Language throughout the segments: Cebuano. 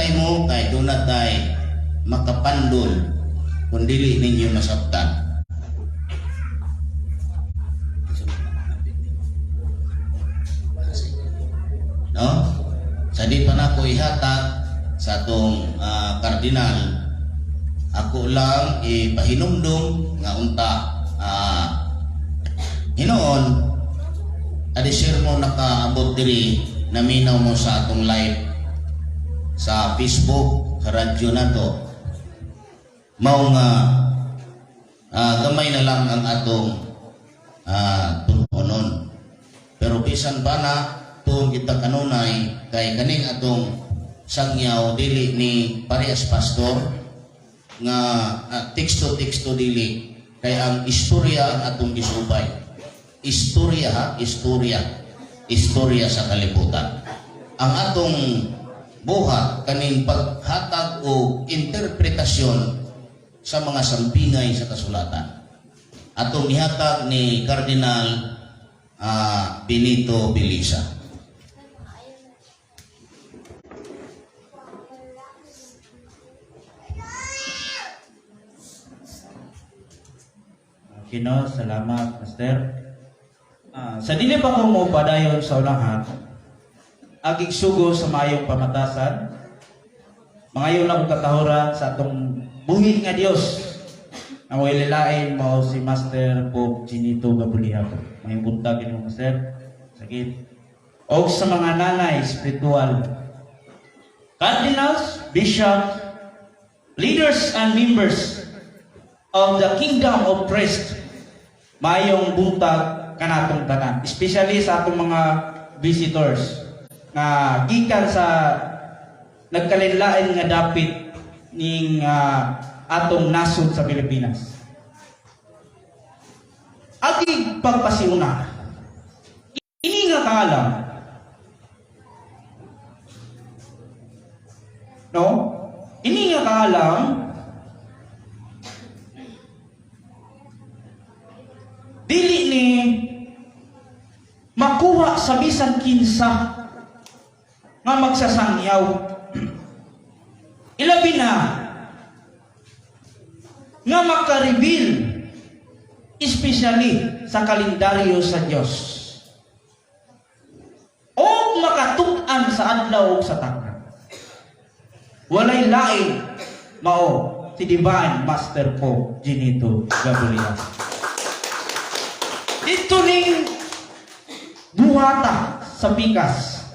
Hintay mo kay duna tay makapandol kung dili ninyo masabtan. No? Sa di pa nako ihatag sa atong kardinal, ako lang ipahinumdum nga unta hinoon adi share mo nakaabot diri, naminaw mo sa atong live sa Facebook, sa radyo nato, mao nga gamay na lang ang atong tunonon, pero bisan pa na tuong kita kanunay kay kaning atong sangyaw dili ni parehas pastor nga teksto-teksto, dili, kay ang istorya ang atong gisubay. Istorya ha, istorya, istorya sa kalibutan. Ang atong buhat kaning paghatag o interpretasyon sa mga sampingay sa kasulatan. Atong ihatag ni Cardinal Benito Belisa. Okay, no? Salamat, Master. Sa dili pa ko mo padayon sa unahan, agig sugo sa maayong pamatasan, mangayo na kong katahuran sa atong buhi nga Dios. Ang walilain mao si Master Pope Ginito Gabuliha. Mayong buntag inyo, Master. Sakit. Og sa mga nanay spiritual, cardinals, bishops, leaders and members of the Kingdom of Christ, mayong buntag kanatong tanan, especially sa atong mga visitors nga gikan sa nagkalinlain nga dapit ning atong nasod sa Pilipinas. Agig pagpasiuna, ini nga kaalam, no? Ini nga kaalam dili ni makuha sa bisan kinsa nga magsasangyaw. Ilabi na nga makareveal, especially sa kalendaryo sa Dios o makatuk-an sa adlaw ug sa tangka. Walay lain mao si Divine Master Pope Ginito Gabulian. Dito ning buhata sa pikas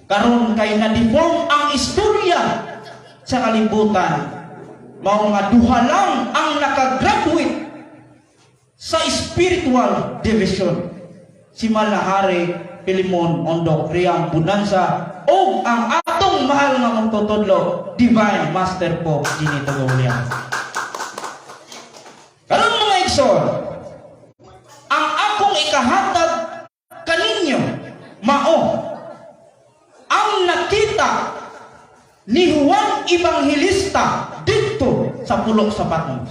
karon kay na-deform ang istorya sa kalibutan, mao nga duha lang ang nakagraduate sa spiritual division, si Malahari Pilimon Ondok Riang Bunansa o ang atong mahal nga magtutudlo, Divine Master Pope Ginito Gabulian. Karon, mga igsoon, ang akong ikahatag kaninyo mao ang nakita ni Juan Evangelista didto sa pulo sa Patmos.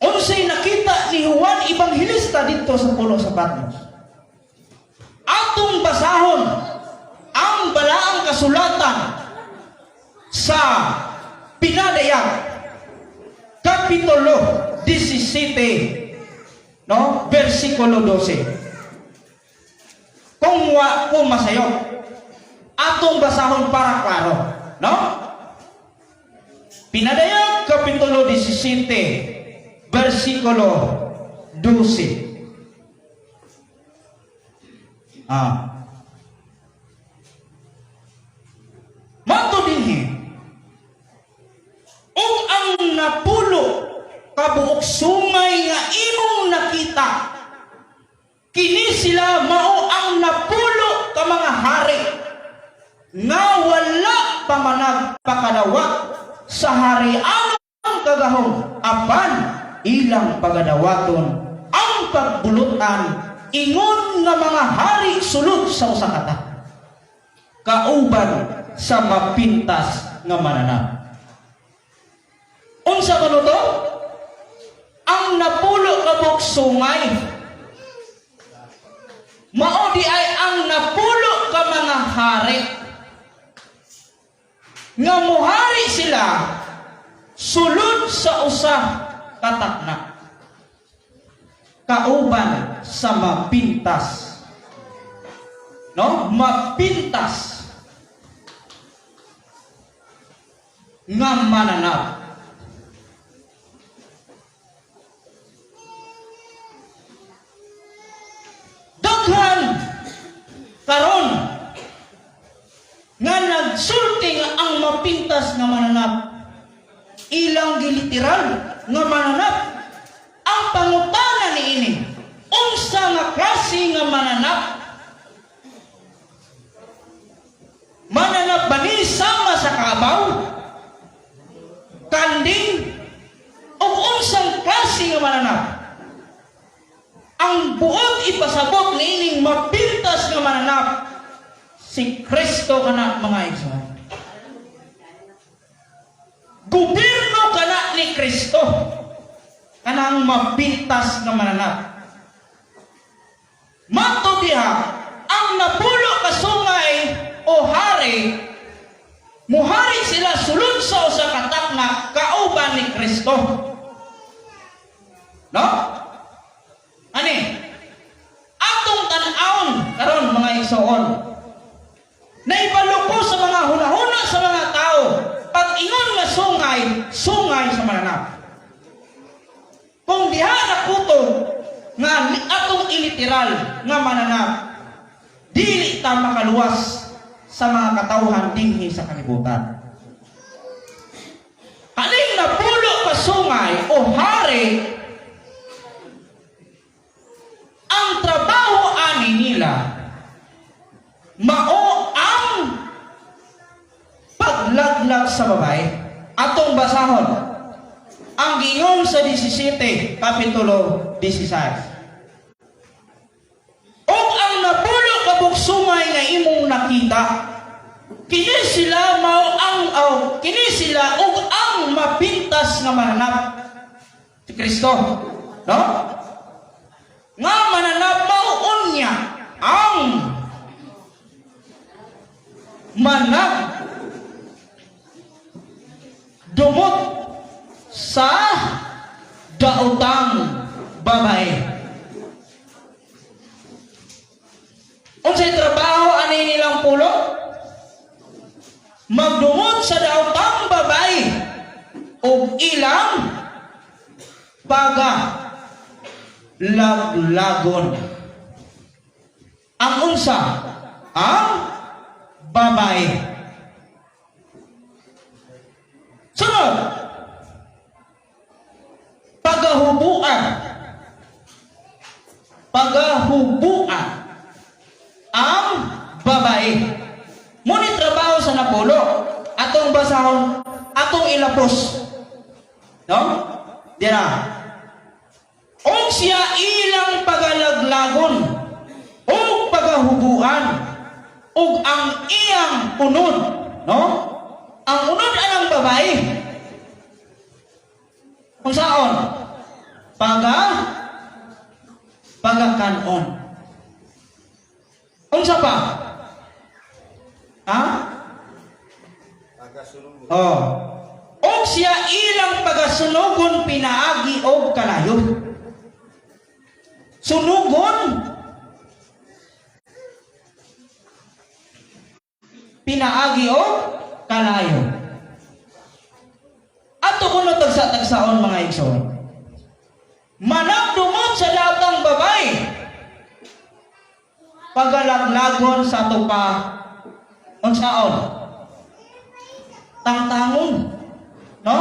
Unsay nakita ni Juan Evangelista didto sa pulo sa Patmos? Atong basahon ang balaang kasulatan sa Pinadayag Kapitulo 17, no, versikulo 12. Kung wa ko masayop, atong basahon para klaro, no? Pinadayag Kapitulo 17 versikulo 12. Mato dinhi, ug ang napulo kabuok sungay nga imong nakita, kini sila mao ang napulo ka mga hari nga wala pa managpakadawat sa harianong kagahom, apan ilang pagadawaton ang pagbulutan ingon nga mga hari sulod sa usa ka kauban sa mapintas nga mananap. Unsa man to? Ang napulo ka buok sungay mao di ay ang napulo ka mga hari. Nga muhari sila sulod sa usa ka takna kauban sa mapintas, no, mapintas nga mananap. Daghan karon nga nagsulti nga ang mapintas nga mananap ilang giliteral nga mananap. Ang pangutana niini, unsa nga klase nga mananap? Mananap ba ni sama sa kabaw, kanding, o unsang klase nga mananap? Ang buot ipasabot niining mapintas nga mananap, si Kristo kana, mga igsoon. Gobyerno kana ni Kristo kanang mapintas nga mananap. Mato diha, ang napulo ka sungay o hari, muhari sila sulod sa usa ka takna kauban ni Kristo. No? Ani? Atong tan-awon karon, mga igsoon. Naibalo ko sa mga hunahuna sa mga tao, pag ingon nga sungay, sungay sa mananap. Kung diha nakutob nga atong iliteral nga mananap, dili ta makaluwas sa mga katawhan dinhi sa kalibutan. Kaning napulo ka sungay o hari, ang trabaho ani nila mao ang paglaglag sa babae. Atong basahon ang giingon sa 17, Kapitulo 16. "Ug ang napulo ka bugsungay nga imong nakita, kini sila mao ang oh, kini sila ug ang mapintas nga mananap," si Kristo, no? "Nga mananap mao unya ang manag dumot sa daotang babae." Unsay trabaho ani nilang pulo? Magdumot sa daotang babae ug ilang paga laglagon. Ang unsa? Ang babae. Sunod, pagahubuan. Pagahubuan ang babae. Muni trabaho sa napulo. Atong basahon, atong ilapos. No? Dira. "Og siya ilang pagalaglagon ug pagahubuan ug ang iyang unod," no? Ang unod anang babae. Unsaon? Pagakanon. Unsa pa? Ha? Oh. "Og siya ilang pagasunugon pinaagi og kalayo." Sunugon pinaagi og kalayo. Ato kuno tagsa-tagsaon, mga igsoon. Managdumot sa daotang babae. Pagalaglagon sa tupa, unsaon? Tangtangon. No?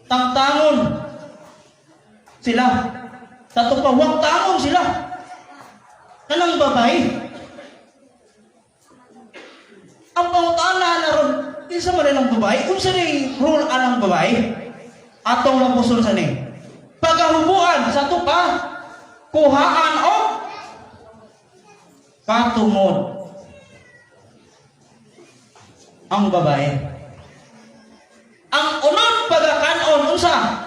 Tangtangon sila. Sa tupa, wagtangon sila. Kanang babae. Ang pangutana na ron, kinsa man ang babae? Unsa ni role anang babae? Atong lapuson sa ni. Pagahubuan sa tupa, kuhaan o katungod ang babae. Ang unod pagakanon unsa?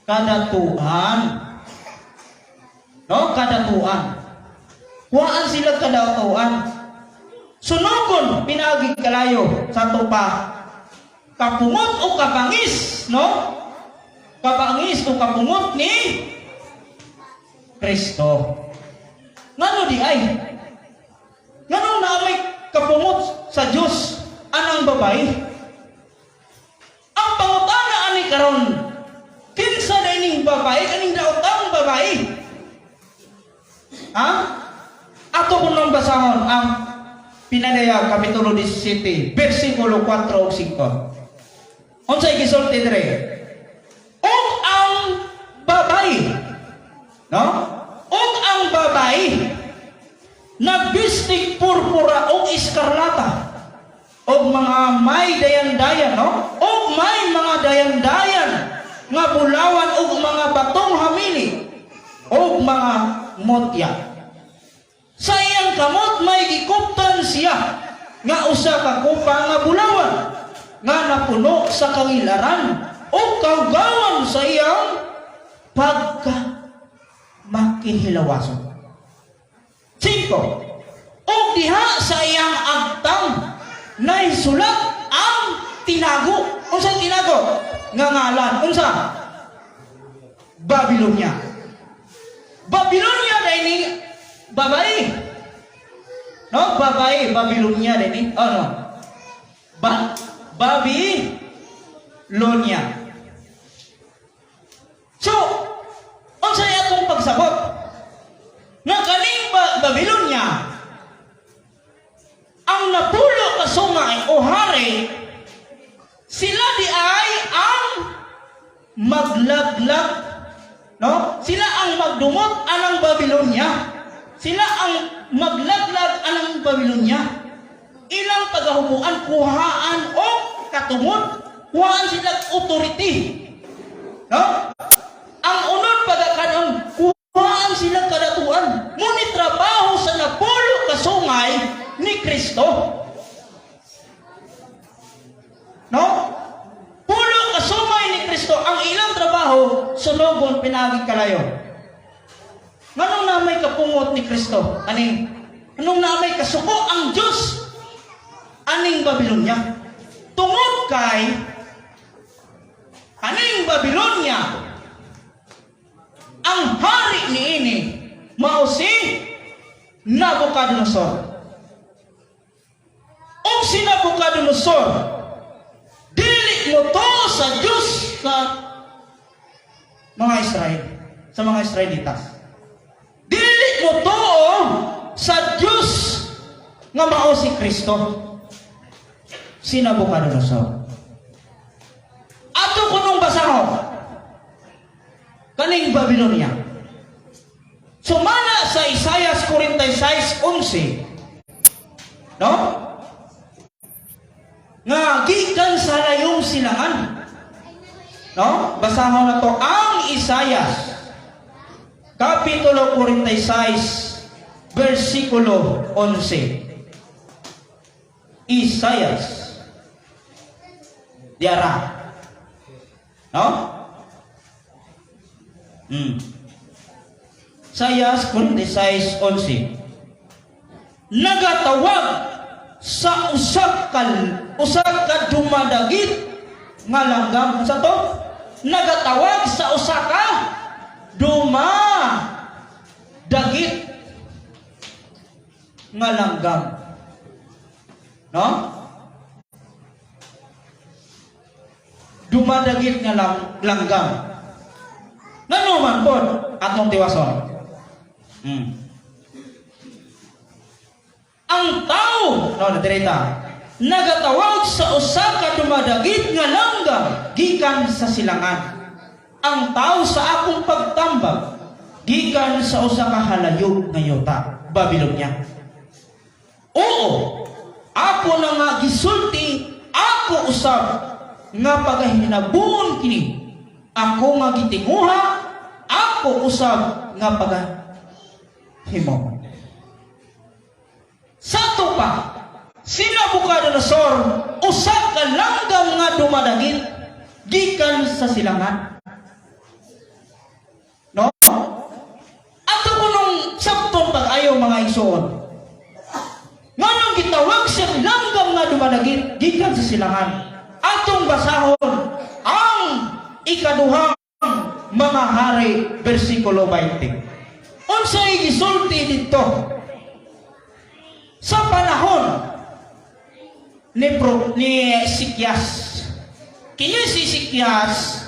Kadatuan. No, kadatuan. Kuhaan sila kadatuan. Sunugon pinaagi kalayo sa ato pa kapungot o kabangis, no? Kabangis o kapungot ni Kristo. Ngano di ay? Nganong naa may kapungot sa Dios anang babae? Ang pangutana ani karon, kinsa na ining babae, kaning daotang babae? Ha? Ato kunong basahon ang Pinadayag Kapitulo 17, versikulo 4 ug 5. Unsay gisulti dire? Ug ang babae, no? Ug ang babae nagbistig purpura ug eskarlata og mga may dayan-dayan, no? Og may mga dayan-dayan nga bulawan ug mga batong hamili ug mga mutya. Sa iyang kamot may gikuptan siya nga usa ka kupa nga bulawan nga napuno sa kagilaran ug kaugawan sa iyang pagka makihilawason. Cinco. Ug diha sa iyang agtang naisulat ang tinago. Unsa tinago? Nga ngalan. Unsa? Babylonia. Babylonia dahil ni babae. No, babae, Babylonia din ni. Oh, no. Babylonia. So, unsa atong pagsabot? Nga kaning Babylonia ang napulo ka sungay o hari, sila di ay ang maglaglag, no? Sila ang magdumot anang Babylonia. Sila ang maglaglag anang Babylonia. Ilang pagahubuan, kuhaan o katungod, kuhaan sila authority, no? Ang unod pagakanon, kuhaan sila kadatuan. Ngunit trabaho sa napulo ka sungay ni Kristo, no? Pulo ka sungay ni Kristo, ang ilang trabaho, sunogon pinaagi kalayo. Nganong naa may kapungot ni Kristo? Aning, anong naa may kasuko ang Diyos aning Babylonia? Tungod kay aning Babylonia, ang hari niini mao si Nabucodonosor. Ug si Nabucodonosor dili mo to sa Diyos sa mga Israel, sa mga Israelitas. Dili mo to sa Diyos nga mao si Kristo. Si Nabucodonosor. Ato kunong basahon kaning Babylonia. Sumala sa Isaiah 46:11, no? Nga gikan sa layong silangan. No? Basahon na to ang Isaiah Kapitulo 46, versikulo 11. Isaiah. Diara. No? Isaiah 46:11. Nagatawag sa usa ka dumadagit nga langgam. Unsa to? Nagatawag sa usa ka dumadagit nga langgam. No? Dumadagit nga langgam. Ngano man pod atong tiwason? Ang tao, no, direta, nagatawag sa usa ka dumadagit nga langgam gikan sa silangan. Ang tao sa akong pagtambag gikan sa usa ka halayo nga yuta, Babylonia. Oo, ako na nga gisulti, ako usab nga pagahinabuon kini. Ako nga gitinguha, ako usab nga pagahimo. Sa pa, si Nabucodonosor, usa ka langgam nga dumadagit gikan sa silangan. No? Ato kunong sabton pag-ayo, mga igsoon. Ngano Iyang gitawag siyang langgam nga dumadagit gikan sa silangan. Atong basahon ang Ikaduhang Mga Hari, versikulo 20. Unsay gisulti dito? Sa panahon ni Ezekias. Kini si Ezekias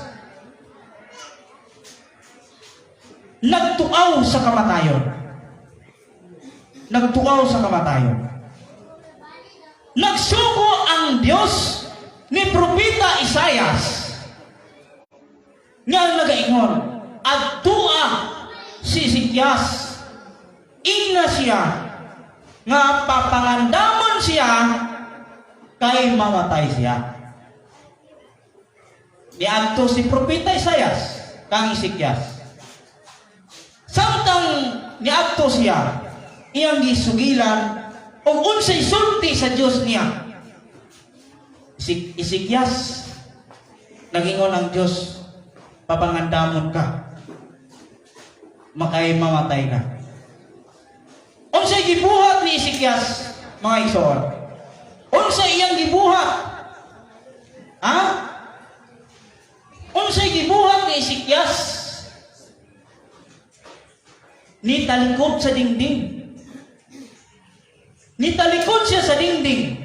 nagtuaw sa kamatayon. Nagtuaw sa kamatayon. Nagsugo ang Dios ni Propeta Isayas nga nagaingon, "Adtua si Ezekias, ingna siya nga papangandamon siya kay mamatay siya." Niadto si Propeta Isayas kang Ezekias. Samtang niadto siya, iyang gisugilan og unsay sulti sa Dios niya. Si Ezekias, nagingon ang Dios, "Papangandamon ka. Makay mamatay ka." Unsay gibuhat ni Ezekias, mga igsoon? Unsa iyang gibuhat? Ha? Unsay gibuhat ni Ezekias? Nitalikod sa dingding. Nitalikod siya sa dingding.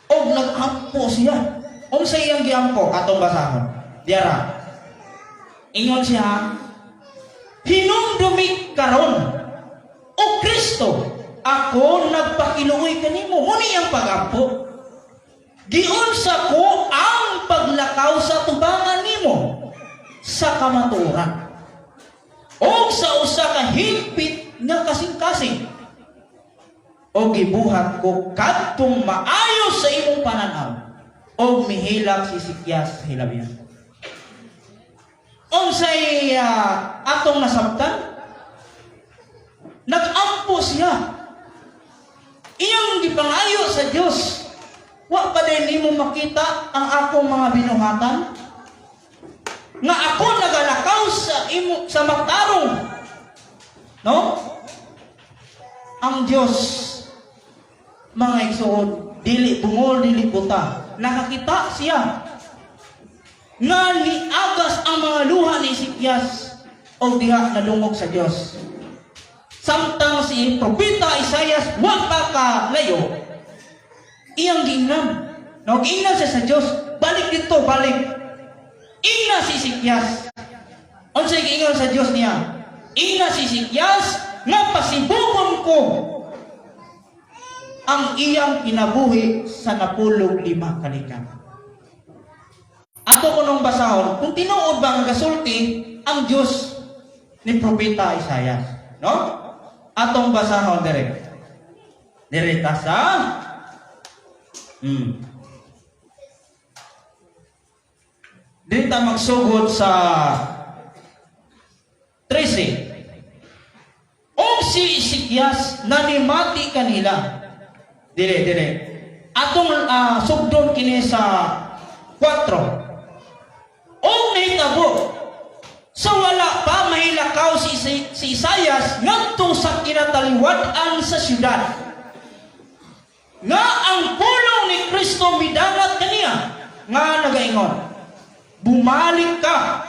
Og nag-ampo siya. Unsa iyang giampo? Atong basahon. Diara. Ingon siya, "Hinumdumi karon, O Kristo, ako nagpakiluoy kanimo." Mao ni iyang pagampo. "Giunsa ko ang paglakaw sa tubangan nimo sa kamatuoran o sa usa ka higpit nga kasing-kasing. O gibuhat ko kadtong maayo sa imong pananaw." Og mihilak si Ezekias hilabihan. Unsay atong nasabtan? Nag-ampo siya. Iyang gipangayo sa Dios, "Wa pa din nimo makita ang akong mga binuhatan? Nga ako nagalakaw sa imo sa matarong." No? Ang Dios, mga igsoon, dili bungol, dili buta. Nakakita siya nga niagas ang mga luha ni Ezekias o diha nadungog sa Dios. Samtang si Propeta Isayas wa pa ka layo, iyang giingnan. No, giingnan siya sa Dios, "Balik dito, balik." Ingna si Ezekias. Unsay giingon sa Dios niya? "Ingna si Ezekias nga pasibukon ko ang iyang kinabuhi sa 15 kalinga." Ato ko nung basahon, kung tinuod ba ang gasulti ang Diyos ni Propeta Isayas. No? Atong basahon dire. Dire ta sa Dire ta magsugod sa 13. Og si Ezekias nanimati kanila. Dire, dire. Atong sugdon kini sa 4. Og nahitabo sa wala pa mahilakaw si Isayas ngadto sa kinataliwad-an sa syudad, nga ang pulong ni Kristo midangat kaniya nga nagaingon, "Bumalik ka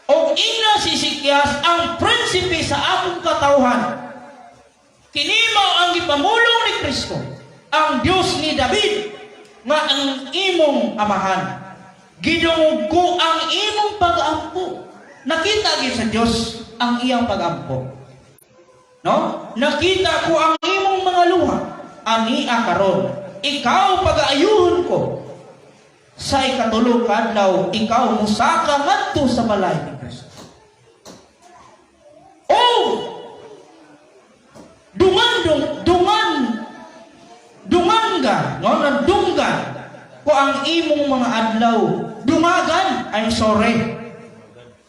og ingna si Ezekias ang prinsipe sa akong katawhan. Kini mao ang gipamulong ni Kristo, ang Dios ni David nga ang imong amahan. Gidungog ko ang imong pag-ampo." Nakita gyud sa Dios ang iyang pag-ampo. No? "Nakita ko ang imong mga luha. Ania karon, ikaw pagaayuhon ko. Sa ikatulo ka adlaw, ikaw musaka ngadto sa balay ni Kristo." Oh! Dungan dung dungan dungan ka, no? Nandunggan ko ang imong mga adlaw. Dungagan, I'm sorry.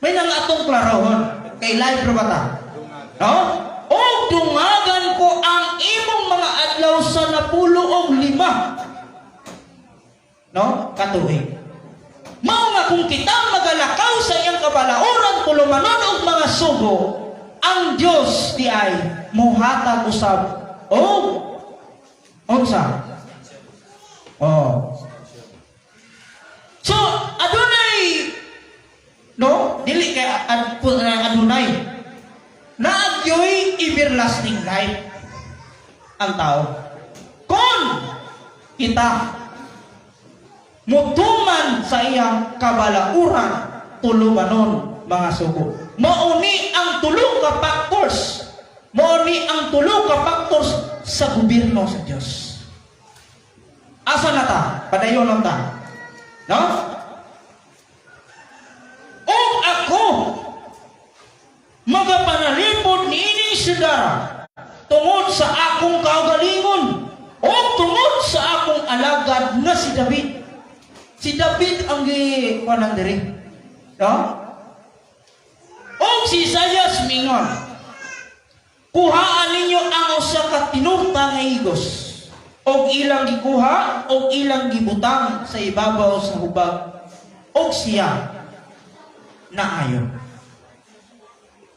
May nang atong klarohon kay live ra ba ta? No? O dungagan ko ang imong mga adlaw sa 15, no? Katuig. Mao nga kung kita magalakaw sa iyang kabalaoran, tulumanon og mga sugo, ang Dios di ay muhatag usab og Unsa? Oh. So, adunay, no? Dili kay adunay. Naagyoy everlasting life ang tao. Kung kita mutuman sa iyang kabalauran, tulumanon, mga sugo. Mauni ang tulo ka factors. Mauni ang tulo ka factors sa gobyerno sa Dios. Asa na ta? Padayon lang ta. No? "Ug ako magapanalipod niining siyudara tungod sa akong kaugalingon o tungod sa akong alagad nga si David." Si David ang gi kuanan diri. No? Og si Isaias mingon, "Kuhaan ninyo ang usa ka tinurta nga igos." Og ilang gikuha og ilang gibutang sa ibabaw sa hubag og siya naayo.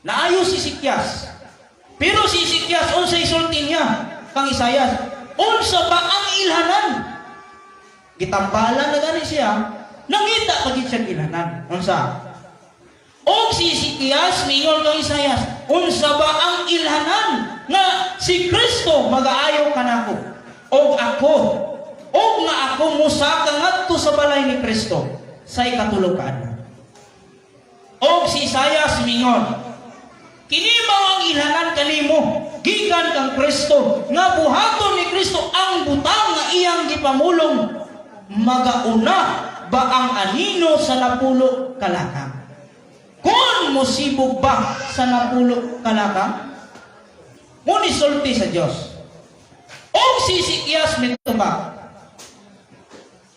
Naayo si Ezekias. Pero si Ezekias, unsa isulti niya kang Isaias? "Unsa ba ang ilhanan?" Gitambalan na gani siya, nangita pa gid siya ilhanan. Unsa? Og si Ezekias mingon kang Isaias, "Unsa ba ang ilhanan nga si Kristo magaayo kanako? Og ako, og nga ako musaka ngadto sa balay ni Kristo sa ikatulo ka adlaw?" Og si Isaias mingon, "Kini mao ang ilhanan kanimo gikan kang Kristo nga buhaton ni Kristo ang butang nga iyang gipamulong. Magauna ba ang anino sa 10 ka lakang? Kung mosibog ba sa 10 ka lakang?" Muni sulti sa Dios. Og si Ezekias mitubag,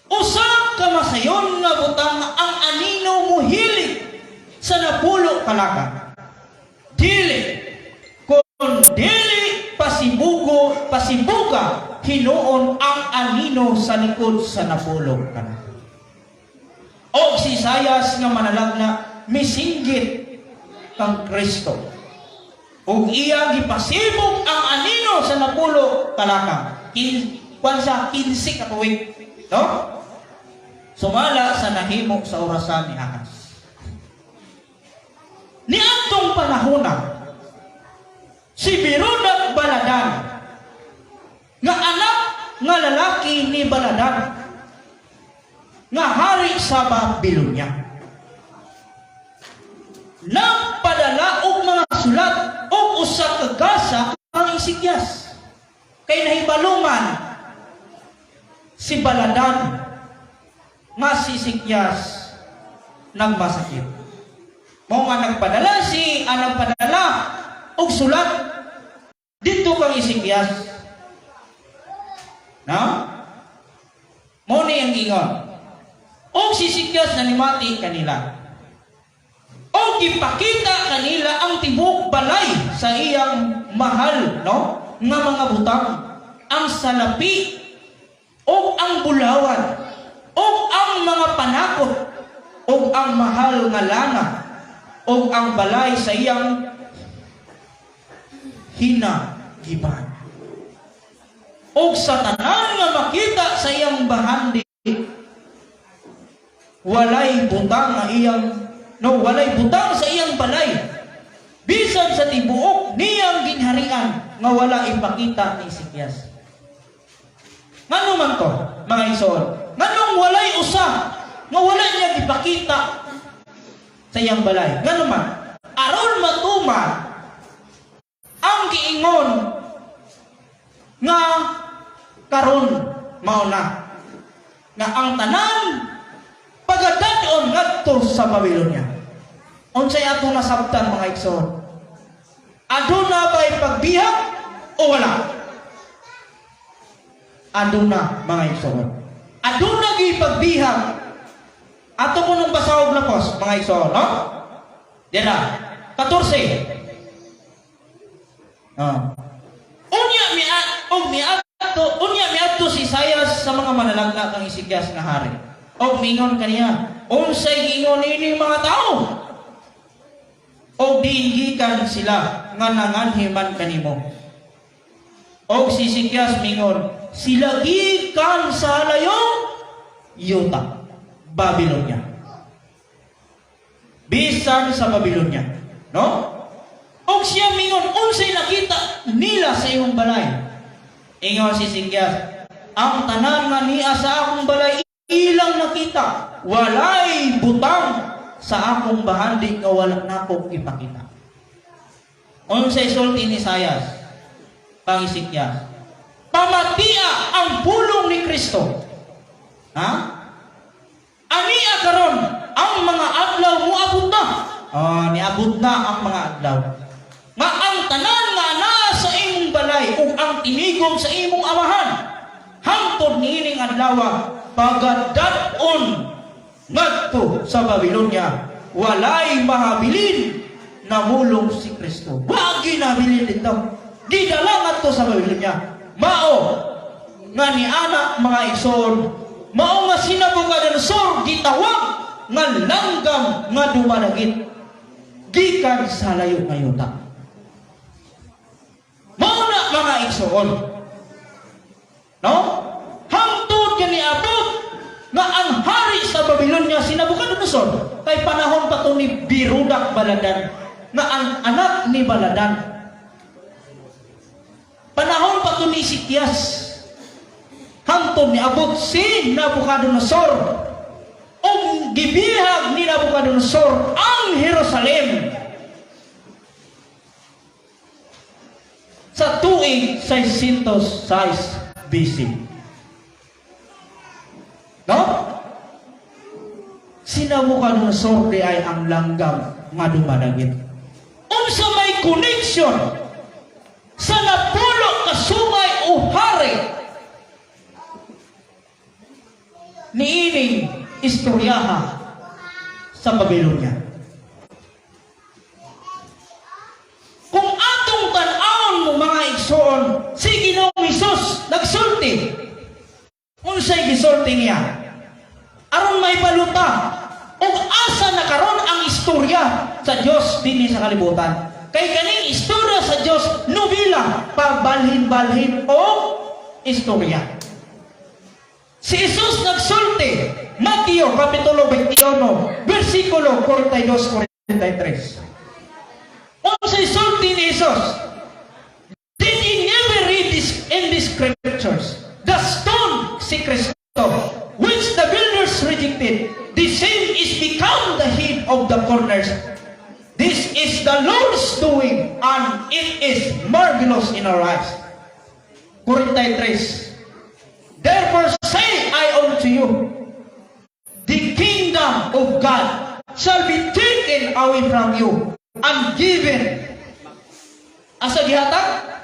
"Usa ka masayon nga butang ang anino muhilig sa 10 ka lakang. Dili kung dili pasibugo pasibuga hinuon ang anino sa likod sa 10 ka lakang." Og si Isayas nga manalagna misinggit kang Kristo. Ug iya gipasibog ang anino sa 10 ka lakang. Kwan sa 15 ka tuig. No? Sumala sa nahimo sa orasan ni Ahaz. Niadtong panahona, si Berodach Baladan, nga anak nga lalaki ni Baladan, nga hari sa Babylonia, nagpadala og mga sulat og usa ka gasa kang Ezekias. Kay nahibaluman si Baladan nga si Ezekias nagmasakit. Mao nga nagpadala si ang nagpadala og sulat dito kang Ezekias. Na? Mao ni ang ingon. Og si Ezekias nanimati kanila. Og gipakita kanila ang tibuok balay sa iyang mahal, no, nga mga butang, ang salapi og ang bulawan og ang mga panakot og ang mahal nga lana og ang balay sa iyang hinagiban. Og sa tanan nga makita sa iyang bahandi, walay butang nga iyang, no, walay butang sa iyang balay bisan sa tibuok niyang ginharian nga wala ipakita ni Ezekias. Ngano man to, mga igsoon? Nganong walay usa nga wala niya ipakita sa iyang balay? Ngano man? Aron matuman ang giingon nga karon mao na nga ang tanan pagadad-on ngadto sa Babylonia. Unsay atong nasabtan, mga igsoon? Aduna ba'y pagbihag o wala? Aduna, mga igsoon. Aduna gyud pagbihag. Ato po nung basahog na pos, mga igsoon, no? Dira, 14. Ah. Unya miadto si Isaias sa mga manalagna kang Ezekias nga hari. Og mingon kaniya, "Unsay giingon nining mga tao? Og diin gikan sila nga nanganhi man kanimo?" Og si Ezekias mingon, sila gikan sa layong yuta, Babylonia. Bisan sa Babylonia. No? Og siya mingon, unsay nakita nila sa imong balay? Ingon si Ezekias, ang tanan nga niya sa akong balay ilang nakita, walay butang sa akong bahandi nga wala nako ipakita. Unsay sulti ni Isaias kang Ezekias? Pamatia ang pulong ni Kristo. Ha? Ania karon ang mga adlaw moabot na. Ah, niabot na ang mga adlaw. Nga ang tanan nga naa sa imong balay ug ang tinigom sa imong amahan hangtod niining adlaw pagadad-on ngadto sa Babylonia, walay mahabilin na mulong si Kristo. Wa ginabilin dito. Gidala ngadto sa Babylonia. Mao nga ni ana, mga igsoon, mao nga si Nabucodonosor gitawag nga langgam nga dumadagit gikan sa layo nga yuta. Mao na, mga igsoon. No? Hangtod nga niabot nga ang hari sa Babylonia si Nabucodonosor, kay panahon pa to ni Berodach Baladan, nga ang anak ni Baladan. Panahon pa to ni Ezekias. Hangtod niabot si Nabucodonosor ug gibihag ni Nabucodonosor ang Jerusalem sa tuig 606 BC. No? Si Nabucodonosor di ay ang langgam nga dumadagit. Unsa may connection sa napulo ka sungay o hari niining istoryaha sa Babylonia? Kung atong tan-awon mo, mga igsoon, si Ginoong Hesus nagsulti. Unsay gisulti niya? Aron may baluta ug asa na karon ang istorya sa Dios dinhi sa kalibutan. Kay kaning istorya sa Dios nobela, pabalhin-balhin o istorya. Si Jesus nagsulti, Mateo Kapitulo 21, versikulo 42-43. Unsay sulti ni Jesus? Did ye never read this in the scriptures? The stone, si Kristo, which the builders rejected, the same is become the head of the corners. This is the Lord's doing, and it is marvelous in our eyes. 43. Therefore say I unto you, the kingdom of God shall be taken away from you and given, asa gihatag?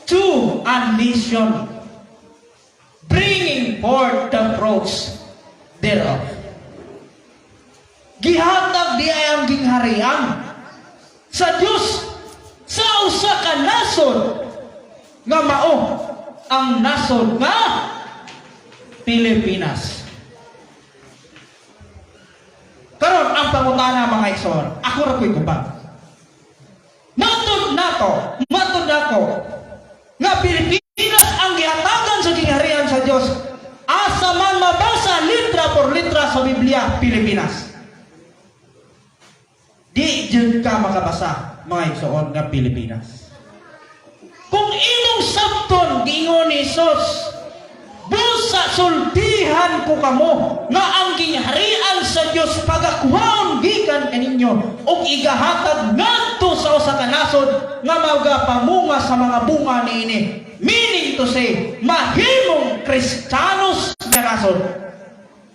To a nation bringing forth the fruits thereof. Gihatag di ay ang gingharian sa Dios sa usa ka nasod nga mao ang nasod nga Pilipinas. Karon ang pangutana, mga igsoon, ako ra ko'y tubag. Matud nako, matud nako nga Pilipinas ang gihatagan sa gingharian sa Dios. Asa man mabasa litra por litra sa Biblia Pilipinas? Di jud ka makabasa, mga igsoon, nga Pilipinas. Kung imong sabton, giingon ni Jesus, busa sultihan ko kamo nga ang gingharian sa Dios pagakuhaon gikan kaninyo ug igahatag ngadto sa usa ka nasod nga magapamunga sa mga bunga niini. Meaning to say, mahimong Kristiyanos nga nasod.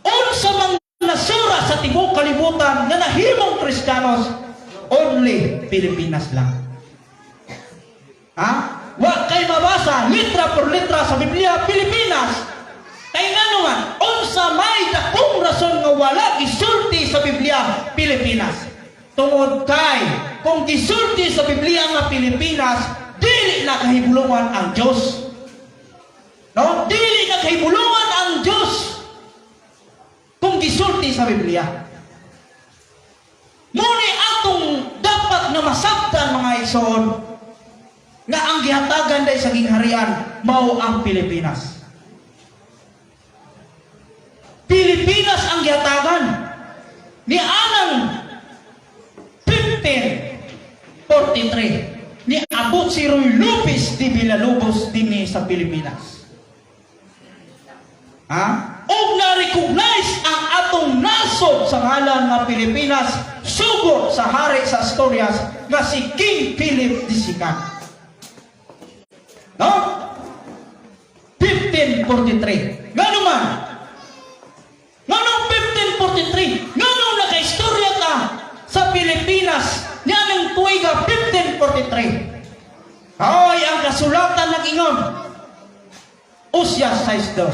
Unsa mang nasura sa tibuok kalibutan nga nahimong Kristiyanos? Only Pilipinas lang. Ha? Wa kay mabasa litra por litra sa Biblia Pilipinas. Kay ngano man, unsa may dakong rason nga wala gisulti sa Biblia Pilipinas? Tungod kay kung gisulti sa Biblia nga Pilipinas, dili na kahibulungan ang Dios. No? Dili na kahibulungan ang Dios kung gisulti sa Biblia. Muni atong dapat na masabtan, mga igsoon, nga ang gihatagan day sa gingharian mao ang Pilipinas. Pilipinas ang gihatagan ni anang 1543 ni abot si Ruy Lopez de Villalobos dinhi sa Pilipinas. Ha? Og na-recognize ang atong nasod sa ngalan nga Pilipinas sugo sa hari sa Asturias nga si King Philip II. No? 1543. Ngano man? Nganong 1543? Nganong nakaistorya ka sa Pilipinas nianang tuiga 1543? Ay, ang kasulatan ng ingon. Osias 6:2.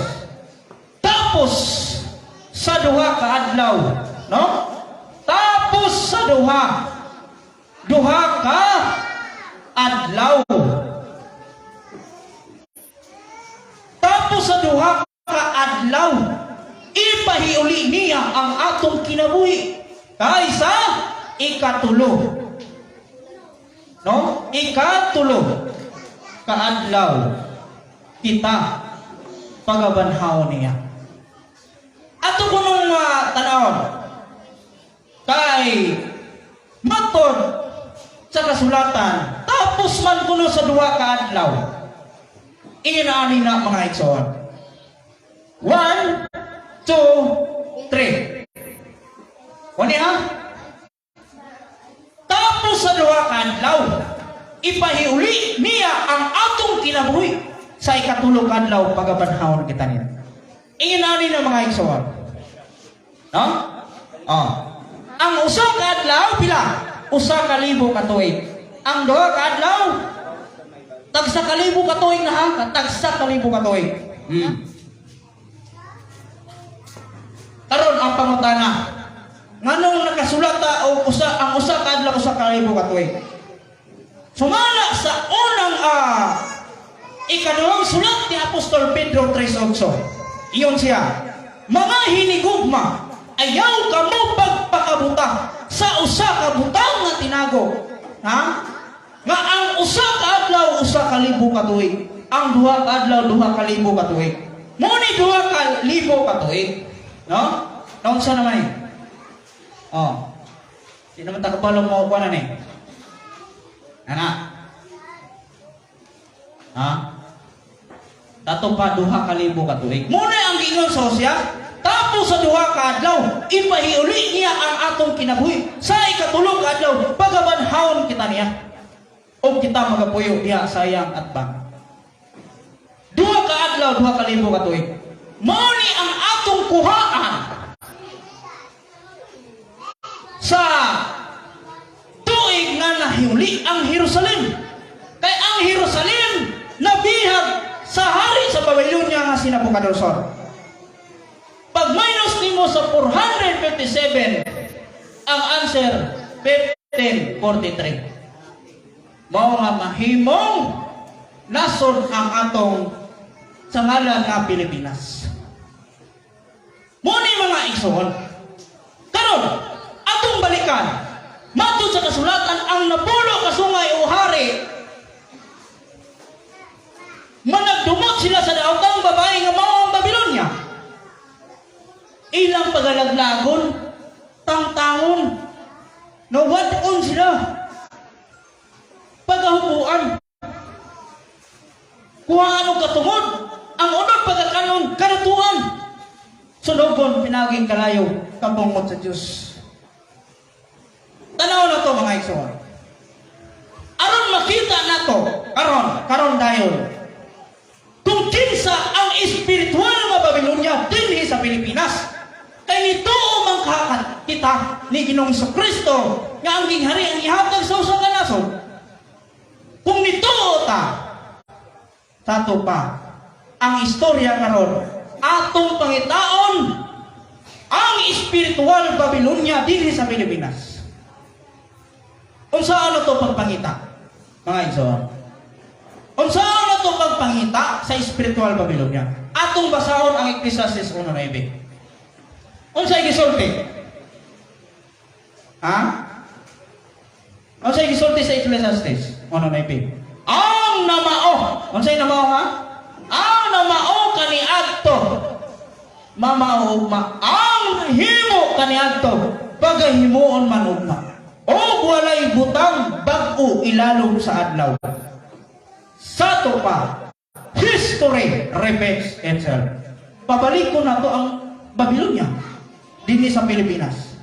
Tapos sa duha ka adlaw, no? Tapos sa duha ka adlaw. Tapos sa duha ka adlaw, ipahiuli niya ang atong kinabuhi kaysa ikatulo. No? Ikatulo kaadlaw kita pagabanhaw niya. Ato kunong tanawon kay matod sa kasulatan, tapos man kuno sa duha ka adlaw. Inaani na, mga igsoon. 1, 2, 3. Wani ha? Tapos sa duha ka adlaw, ipahiuli niya ang atong kinabuhi sa ikatulo ka adlaw pagabanhawon kita niya. Inani na, mga igsoon. No? Oh. Ang usa ka adlaw pila? 1,000 ka tuig. Ang duha ka adlaw, tagsa kalibo ka tuig na ha, tagsa kalibo ka tuig. Karon ang pangutana, nganong nakasulat ta og usa ang usa ka adlaw 1,000 ka tuig? Sumala sa unang ikaduhang sulat ni Apostol Pedro 3:8. Iyon siya: "Mga hinigugma, ayaw kamo pagpakabuta sa usa ka butang nga tinago." Ha? Nga ang usa ka adlaw 1,000 ka tuig. Ang duha ka adlaw 2,000 ka tuig. Mo ni 2,000 ka tuig. No? Naunsa naman eh? Oh. Di naman ta kabalo mo kuha na ni. Ana. Ha? Tato pa 2,000 ka tuig. Muna ang giingon sa Hosea, tapos sa duha ka adlaw, ipahiuli niya ang atong kinabuhi. Sa ikatulo ka adlaw, pagabanhawon kita niya. O kita magapuyo diha sa iyang atbang. Duha ka adlaw, 2,000 ka tuig. Mao ni ang atong kuhaan sa tuig nga nahiuli ang Jerusalem. Kay ang Jerusalem nabihag sa hari sa Babylonia nga si Nabucodonosor. Pag minus nimo sa 457, ang answer 1543. Mao nga mahimong nasod ang atong sa ngalan nga Pilipinas. Muni, mga igsoon, karon atong balikan, matod sa kasulatan, ang napulo ka sungay o hari, managdumot sila sa daotang babae nga mao ang Babylonia. Ilang pagalaglagon, tangtangon, nawad-on sila. Pagahupuan. Kuhaan og katungod, ang unod pagakanon, kanatuan. Sunogon pinaging kalayo, kapungkot sa Diyos. Tanaw na to, mga igsoon. Aron makita nato, karon, karon dayon, kung kinsa ang espiritual nga Babylonia dinhi sa Pilipinas. Kay nituo man kakat kita ni Ginoong Kristo nga ang ginghari ang ihatag sa usa ka nasod. Kung nituo ta, tato pa ang istorya karon, atong pangitaon ang espiritual Babylonia dinhi sa Pilipinas. Unsa ano to pagpangita, mga igsoon? Unsa ano to pagpangita sa espiritual Babylonia? Atong basahon ang Ecclesiastes 1:9. Unsa gisulti? Ha? Unsa gisulti sa Ecclesiastes 1:9? Ang Ang namao. Unsay namao, ha? Ang namao kaniadto mamao ugma. Ang himo kaniadto pagahimuon man ugma. O walay butang bag-o ilalom sa adlaw. Sa ato pa, history repeats itself. Pabalik ko na to ang Babylonia dinhi sa Pilipinas.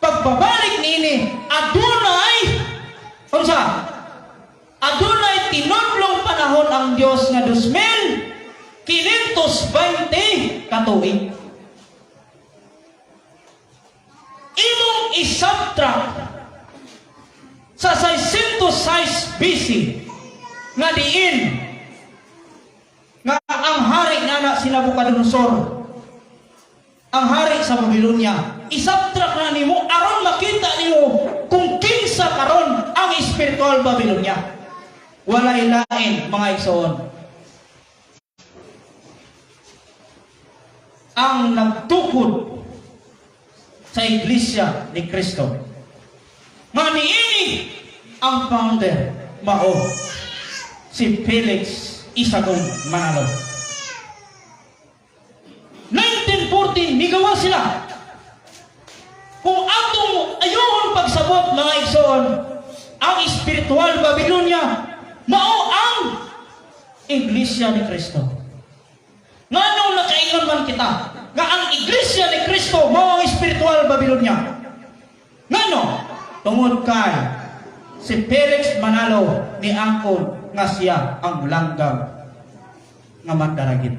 Pagbabalik niini, adunay unsa? Adunay tinudlong panahon ang Dios nga 2,520 ka tuig. Imong isubtract sa 606 BC nga diin nga ang hari nga na si Nabucodonosor, ang hari sa Babylonia, isubtract na nimo aron makita nimo kung kinsa karon ang spiritual Babylonia. Walay lain, mga igsoon, ang nagtukod sa Iglesia ni Cristo nga niini ang founder mao si Felix Isagong Manalo. 1914 nigawa sila. Kung atong ayohon pagsabot, mga igsoon, ang spiritual Babylonia mao ang Iglesia ni Cristo. Nganong nakaingon man kita nga ang Iglesia ni Cristo mao ang spiritual Babylonia? Ngano? Tungod kay si Felix Manalo ni angkon nga siya ang langgam nga mandaragit.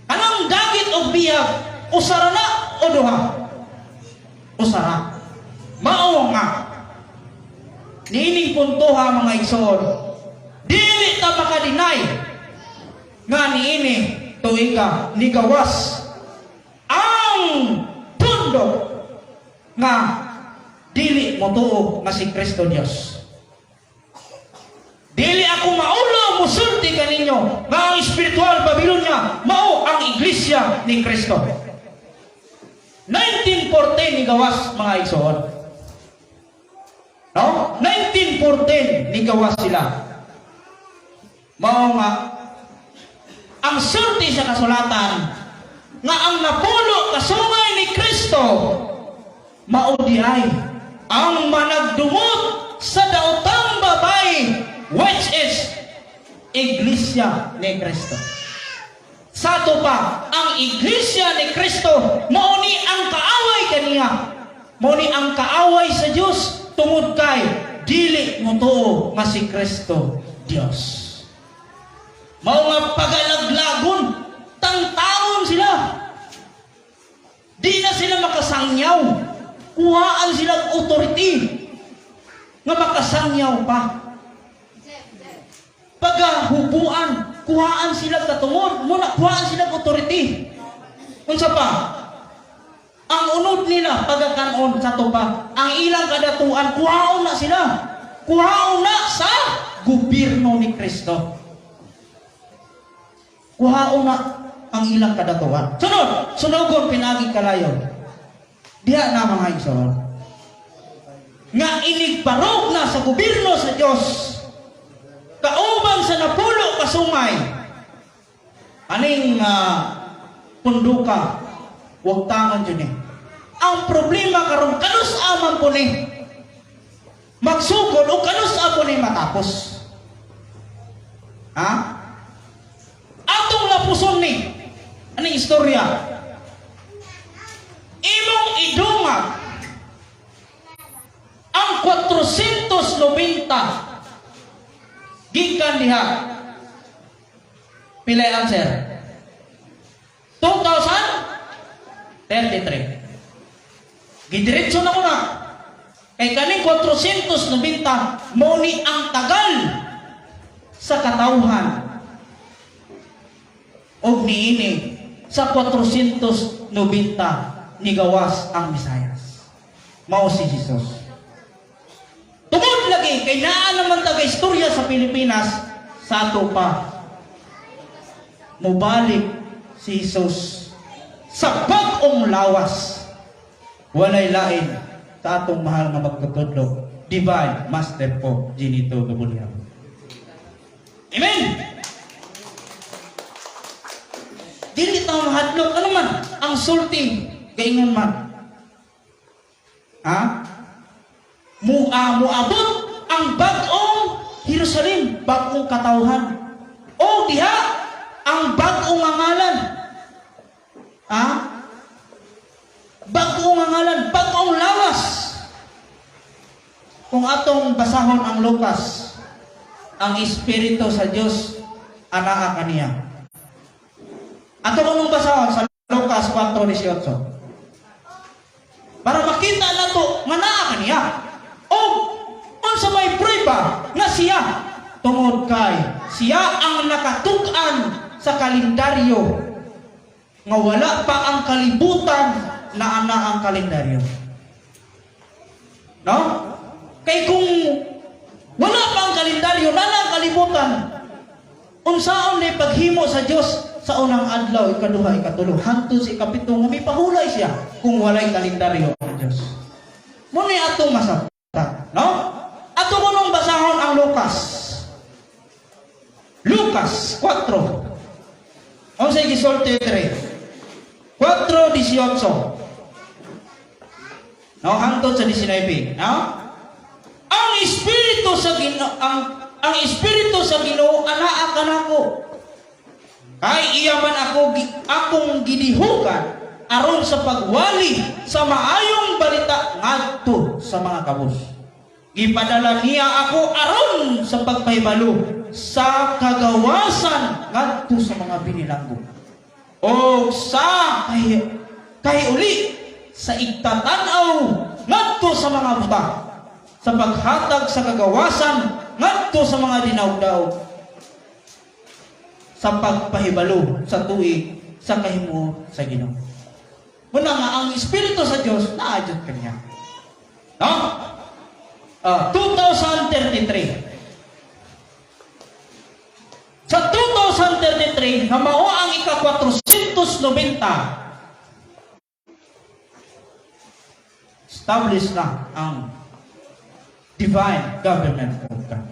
Anong dagit og bihag? Usara na o duha? Usara. Mao nga niining puntoha, mga igsoon, dili ta makadeny nga niini tuiga nigawas ang tundo nga dili motuo nga si Kristo Dios. Dili ako maulo musulti kaninyo nga ang spiritual Babylonia mao ang Iglesia ni Kristo. 1914 ni gawas, mga igsoon. No? 1914 ni gawas sila. Mao nga ang sulti sa kasulatan nga ang napulo kasungay ni Kristo mao di ay ang managdumot sa daotang babae, which is Iglesia ni Kristo. Sa ato pa, ang Iglesia ni Kristo mao ni ang kaaway kaniya. Mao ni ang kaaway sa Dios tungod kay dili motuo nga si Kristo Dios. Mao nga pagalaglagon, tangtangon sila. Di na sila makasangyaw. Kuhaan silang authority nga makasangyaw pa. Pagahubuan, kuhaan sila katungod, muna kuhaan sila authority. Unsa pa? Ang unod nila pagakanon sa tupa, ang ilang kadatuan kuhaon na sila. Kuhaon na sa gobyerno ni Kristo. Kuhaon na ang ilang kadatuan. Sunod, sunogon pinagi kalayo. Diha na, mga igsoon, nga inigbarog na sa gobyerno sa Dios kauban sa napulo kasungay aning punduka, wag tangon jud ni. Ang problema karon, kanus man po ni magsugod o kanus po ni matapos. Ha? Atong lapuson ni aning istorya. Imong idungag ang 490 gikan diha. Pila answer? 2033. Gidiretso na ko na. Kay kaning 490 mao ni ang tagal sa katawhan og niini sa 490 ni gawas ang Mesayas. Mao si Jesus. Tungod lagi kay naa naman taga istorya sa Pilipinas sa ato pa, mubalik si Jesus sa bag-ong lawas. Walay lain sa atong mahal nga magtutudlo, Divine Master po Ginito Gabuliang. Amen! Dili ta mahadlok. Ano man ang sulti gaingon man? Ha? Muabot ang bag-ong Jerusalem, bag-ong katawhan. O diha ang bag-ong ngalan. Ha? Bag-ong ngalan, bag-ong lawas. Kung atong basahon ang Lucas, ang Espiritu sa Dios anaa kaniya. Ato kunong basahon sa Lucas 4:18. Para makita nato nga naa kaniya. O unsa may prueba nga siya? Tungod kay siya ang nakatug-an sa kalendaryo nga wala pa ang kalibutan na ana ang kalendaryo. No? Kay kung wala pa ang kalendaryo, nana ang kalibutan, unsaon ni paghimo sa Dios sa unang adlaw, ikaduha, ikatulo, hangtod sa ikapito nga mipahulay siya kung walay kalendaryo ang Dios? Muna atong masabtan, no? Ato kunong basahon ang Lucas. Lucas 4. Unsay gisulti diri? 4:18. No, hangtod sa 19, no? Ang espiritu sa Ginoo ang espiritu sa Ginoo anaa kanako. Kay iya man ako akong gidihugan aron sa pagwali sa maayong balita ngadto sa mga kabus. Gipadala niya ako aron sa pagpahibalo sa kagawasan ngadto sa mga binilanggo. O sa kahiuli sa igtatan-aw ngadto sa mga buta, sa paghatag sa kagawasan ngadto sa mga dinawdaw, sa pagpahibalo sa tuig sa kahimuot sa Ginoo. Muna nga ang Espiritu sa Dios naa jud kaniya. No? 2033. Sa 2033 nga mao ang ika-490, establish na ang divine government of God.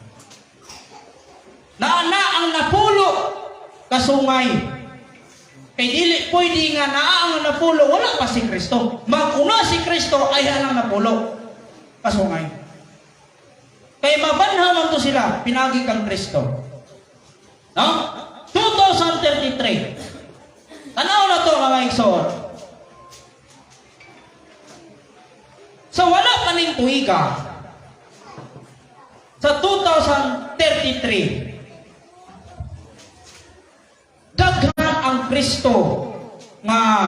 Naa na ang napulo kasungay. Kay dili pwede nga naa ang napulo, wala pa si Kristo. Mag-una si Kristo ay ang napulo kasungay. Kay mabanha man to sila pinagi kang Kristo. No? 2033. Tanaw na to, mga igsoon. Sa wala pa ning tuiga, sa 2033, daghan ang Kristo nga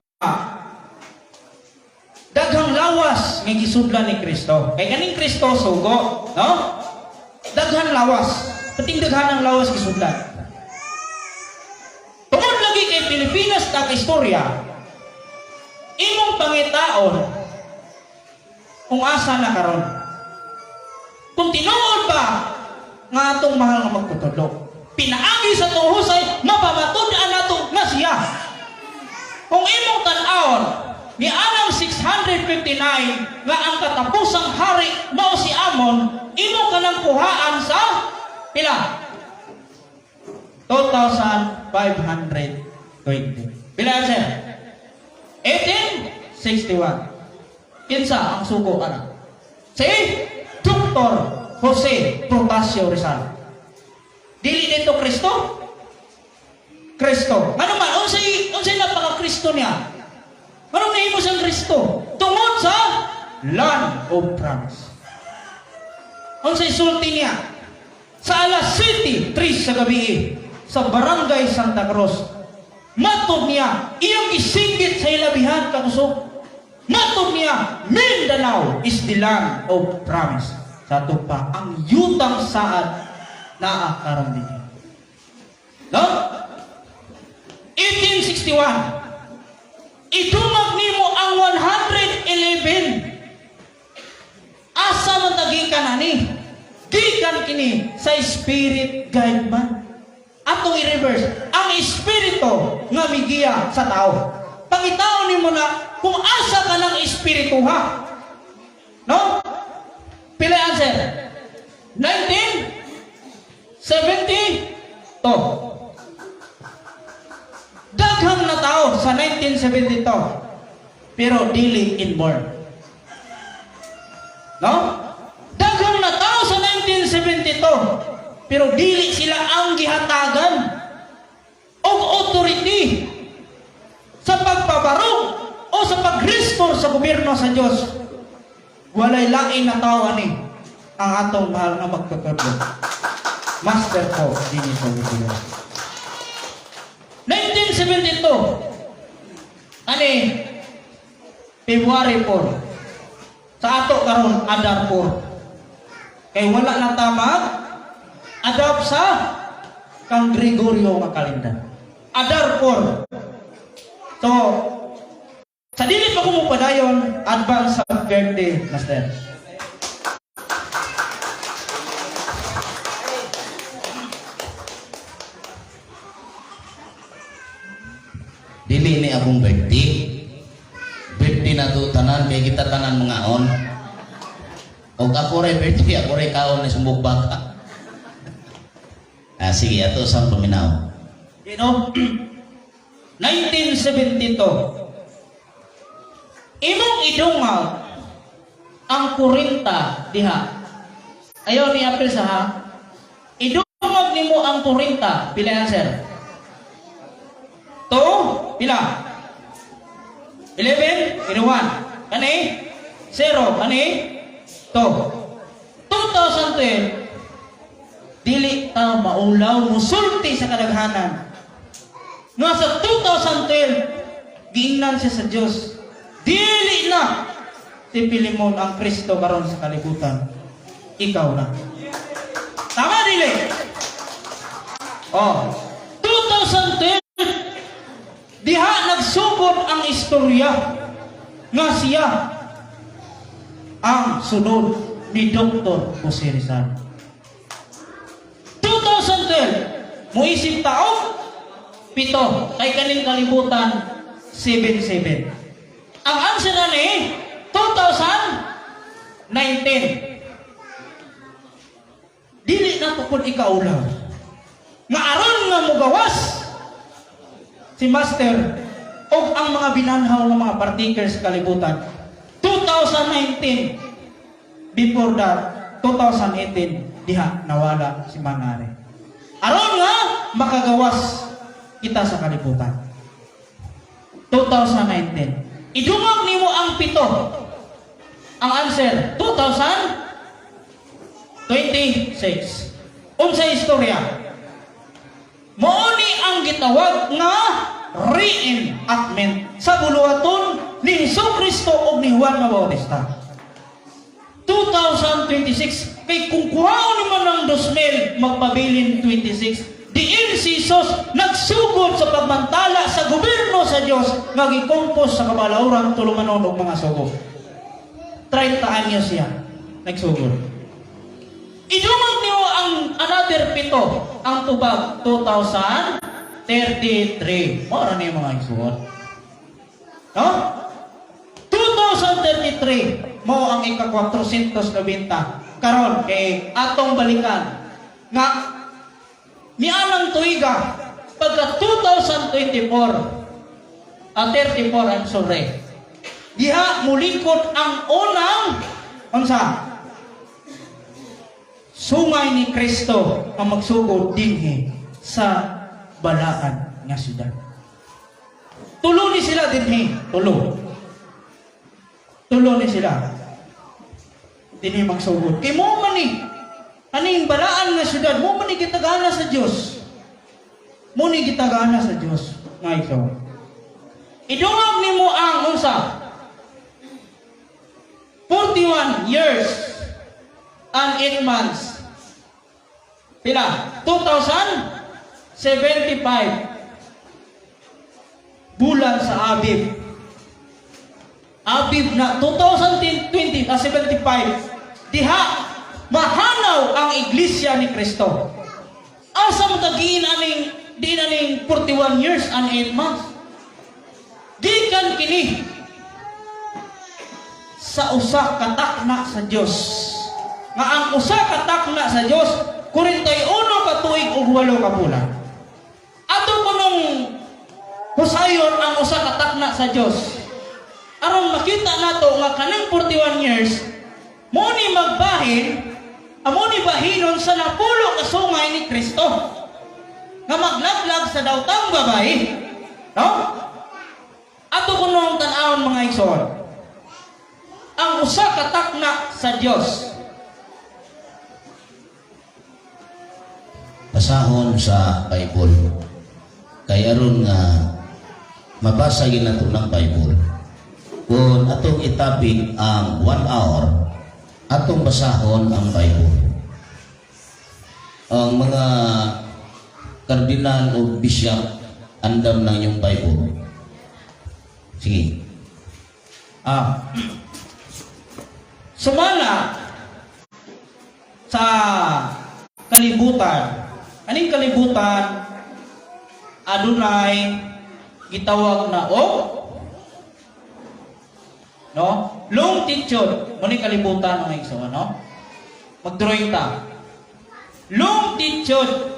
daghang lawas nga gisudlan ni Kristo. Kay kaning Kristo sugo, no? Daghan lawas. Pating daghan ang lawas gisudlan. Tungod lagi kay Pilipinas ta istorya, imong pangitaon kung asa na karon. Kung tinuod ba nga atong mahal nga magtutudlo, pinaagi sa atong husay, mapamatud-an nato nga siya. Kung imong tan-awon, ni anang 659 nga ang katapusang hari mao si Amon, imo kanang kuhaan sa pila? 2,520. Pila, sir? 1861. Kinsa ang sugo ana? Si Dr. Jose Protasio Rizal. Dili dito Kristo? Kristo. Ano man, unsay napaka-Kristo niya? Anong nahimo siyang Kristo? Tungod sa Land of Promise. Unsay sulti niya? Sa alas 7:03 sa gabi sa Barangay Santa Cruz, matod niya, iyang gisinggit sa ilabihan kakusog. Matod niya, "Mindanao is the land of promise." Sa ato pa, ang yutang saad naa karon dinhi. No? 1861. Idungag nimo ang 111. Asa man ta gikan ani? Gikan kini sa spirit guide man. Atong i-reverse, ang espiritu nga migiya sa tao. Pangitaon nimo na kung asa ka ng espiritu, ha. No? Pila answer? 1974. Daghang na tao sa 1972 pero dili inborn. No? Daghang na tao sa 1972 pero dili sila ang gihatagan og authority sa pagpabarog o sa pag-restore sa gobyerno sa Dios. Walay lain na tao ani ang atong mahal nga magtutudlo, Master po dinhi sa Biblia. 1972 ani February 4. Sa ato karon, Adar 4. Kay wala na ta mag adapt sa kang Gregorio nga kalendar. Adar 4. So, sa dili pa ko mo padayon, advance sa birthday, Master. Dili ni akong birthday. Birthday na to tanan kay kita tanan mangaon. Og ako ray birthday, ako ray kaon ni sumbok baka. Ah, sige, ato sang paminaw. 1972. Imong idungag ang 40 diha. Ayaw ni April sa ha. Idungag nimo ang 40. Pila yan, sir? 2, pila? 11, 1. Kani? 0, kani? 2. 2012, dili ta maulaw musulti sa kadaghanan. Nga sa 2012, giingnan siya sa Dios. Dili na si Pilimon ang Kristo karon sa kalibutan. Ikaw na. Tama dili? Oh, 2012, diha nagsugod ang istorya nga siya ang sunod ni Dr. Jose Rizal. 2012, muisip taong 7, kay kaning kalibutan 77. Ang answer na ni 2019. Dili na to pud ikaulaw. Nga aron nga mugawas si Master o ang mga binanhaw ng mga partakers sa kalibutan. 2019, before that, 2018, diha nawala si Mangare. Aron nga makagawas kita sa kalibutan. 2019. Idungag nimo ang 7. Ang answer, 2026. Unsa istorya? Mao ni ang gitawag nga reenactment sa buluhaton ni Hesus Kristo ug ni Juan nga Bautista. 2026, kay kung kuhaon naman ng 2000, magpabilin 26 diin si Jesus nagsugod sa pagmantala sa gobyerno sa Dios nga gikompos sa kabalauran, tulumanon ug mga sugo. 30 anyos siya nagsugod. Idungag niyo ang another 7, ang tubag 2033. Mao ra ni mga igsuon, no? 2033 mao ang ika-490 karon kay atong balikan nga nianang tuiga pagka 2024, ah, 34, I'm sorry, diha mulingkod ang unang unsa sungay ni Kristo ang magsugod dinhi sa balaan nga syudad. Tulo ni sila dinhi, tulo. Tulo ni sila. Dinhi magsugod. Kay mo man ni aning balaan nga syudad, mo man ni gitagana sa Dios. Mo ni gitagana sa Dios nga ikaw. Idungag nimo ang unsa? 41 years and 8 months. Pila? 2075. Bulan sa Abib. Abib na 2020, ah, 75. Diha mahanaw ang iglesia ni Kristo. Asa mo tagiin aning di na ning 41 years and 8 months? Gikan kini sa usa ka takna sa Dios. Nga ang usa ka takna sa Dios 41 ka tuig ug 8 ka bulan. Ato kunong husayon ang usa ka takna sa Dios aron makita nato nga kaning 41 years mo ni magbahin, amo ni bahinon sa napulo ka sungay ni Kristo nga maglaglag sa dawtang babae, no? Ato kunong tan-awon, mga igsoon, ang usa ka takna sa Dios. Basahon sa Bible. Kay aron nga mabasa gyud nato ng Bible. Kung atong itapik ang 1 hour, atong basahon ang Bible. Ang mga kardinal o bishop, andam ng yung Bible. Sige. Ah. Sumala sa kalibutan. Aning kalibutan, adunay gitawag na og, no? Longitude mo ni kalibutan, mga igsoon, no? Mag-drawing ta. Longitude.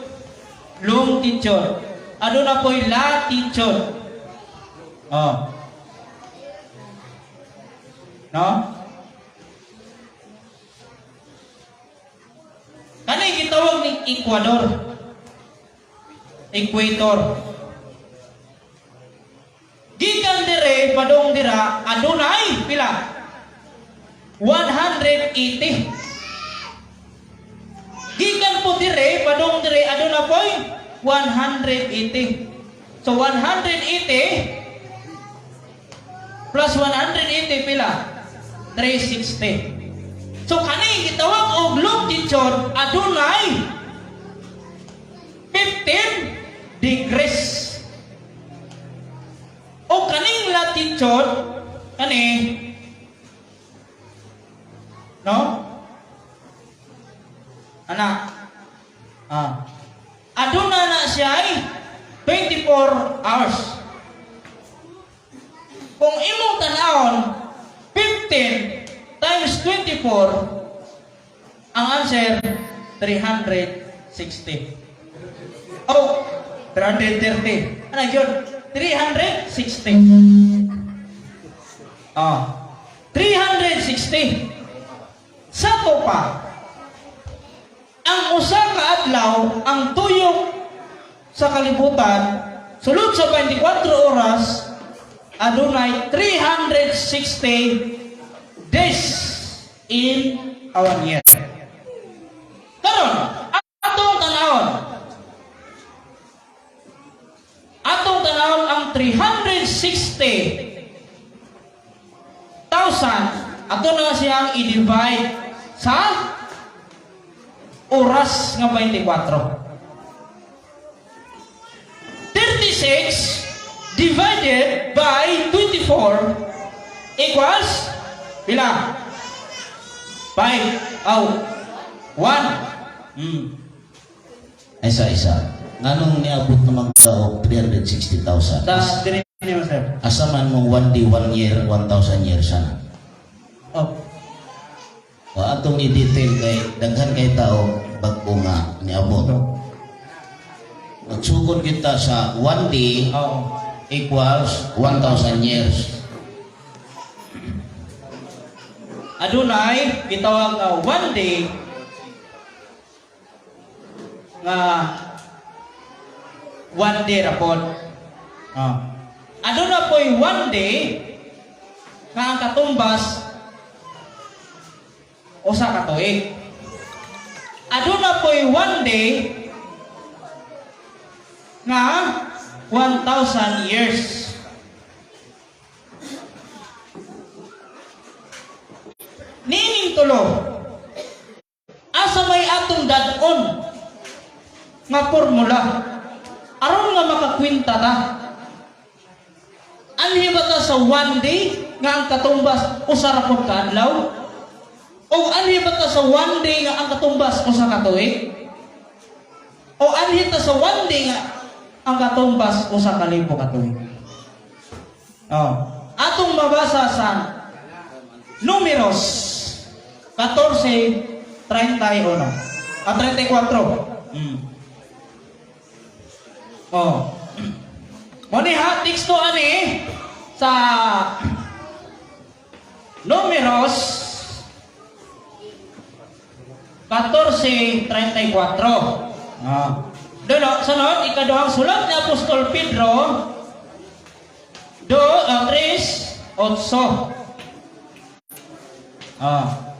Longitude. Aduna po'y latitude. Oh. No? Kani gitawag ni Ecuador. Equator. Gikan dire padung dira adunay pila? 180. Gikan po dire padung dire aduna poy 180. So 180 plus 180, pila? 360. So kani gitawag og longitude, adunay 15 degrees. O kaning latitude kani, no? Anak. Ah. Aduna na siya ay 24 hours. Kung imong tan-awon, 15 times 24, ang answer 360. Oh, 330. Ano yun? 360. Ah. 360. Sa to pa, ang usa ka adlaw, ang tuyok sa kalibutan, sulod sa 24 oras, adunay 360 days in a one year. Karon, atong tanawon. Atong tanawon ang 360,000, ato na siyang i-divide sa oras nga 24. 36 divided by 24 equals pila? 5. Aw. 1. Isa isa. Nganong niabot naman ka og 360,000? Sa diri niyo, sir. Asa man mong 1 day, 1 year, 1,000 years sana? Oh. O atong i-detail kay daghan kay tao bag-o nga niabot. Magsugod kita sa 1 day equals 1,000 years. Adunay gitawag nga one day nga one day ra pod. Ah. Aduna po'y one day nga ang katumbas usa ka tuig. Aduna po'y one day nga 1,000 years. Nining tulo, asa may atong dad-on nga formula aron nga makakwenta ta? Anhi ba ta sa one day nga ang katumbas usa ra pud ka adlaw? O anhi ba ta sa one day nga ang katumbas usa ka tuig? O anhi ta sa one day nga ang katumbas usa ka libo ka tuig? Oh. Atong mabasa sa Numeros 14:31. Ah, 34. Oh. Mo ni ha, teksto ani sa Numeros 14:34. Ah. Dono, sunod, ikaduhang sulat ni Apostol Pedro, do, 3:8. Ah.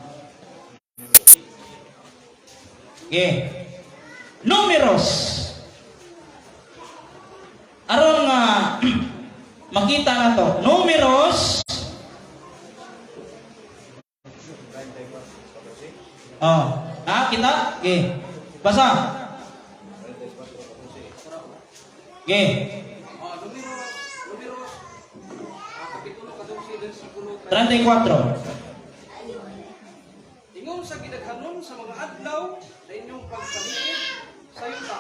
Okay. Numeros. Aron nga makita na to. Numeros. Oh, ah, kita? Okay. Basa. Okay. Numeros, Kapitulo 14, versikulo 34. Ingon sa gidaghanon sa mga adlaw sa inyong pagpaniid sa yuta.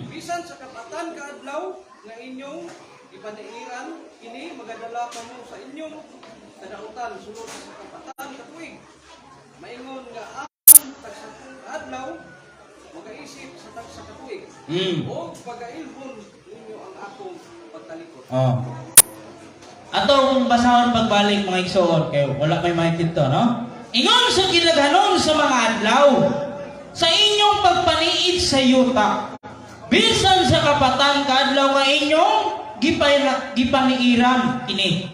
Bisan sa kapatan ka adlaw nga inyong ipaniiran kini, magadala kamo sa inyong kadautan sulod sa kapatan ka tuig. Maingon nga ang tagsa ka adlaw magaisip sa tagsa ka tuig. O pagailhon ninyo ang akong pagtalikod. Oh. Atong basahon pagbalik, mga igsoon, kay wala may makikita, no? Ingon sa gidaghanon sa mga adlaw sa inyong pagpaniid sa yuta, bisan sa kapatan kaadlaw nga inyong gipaniiran kini,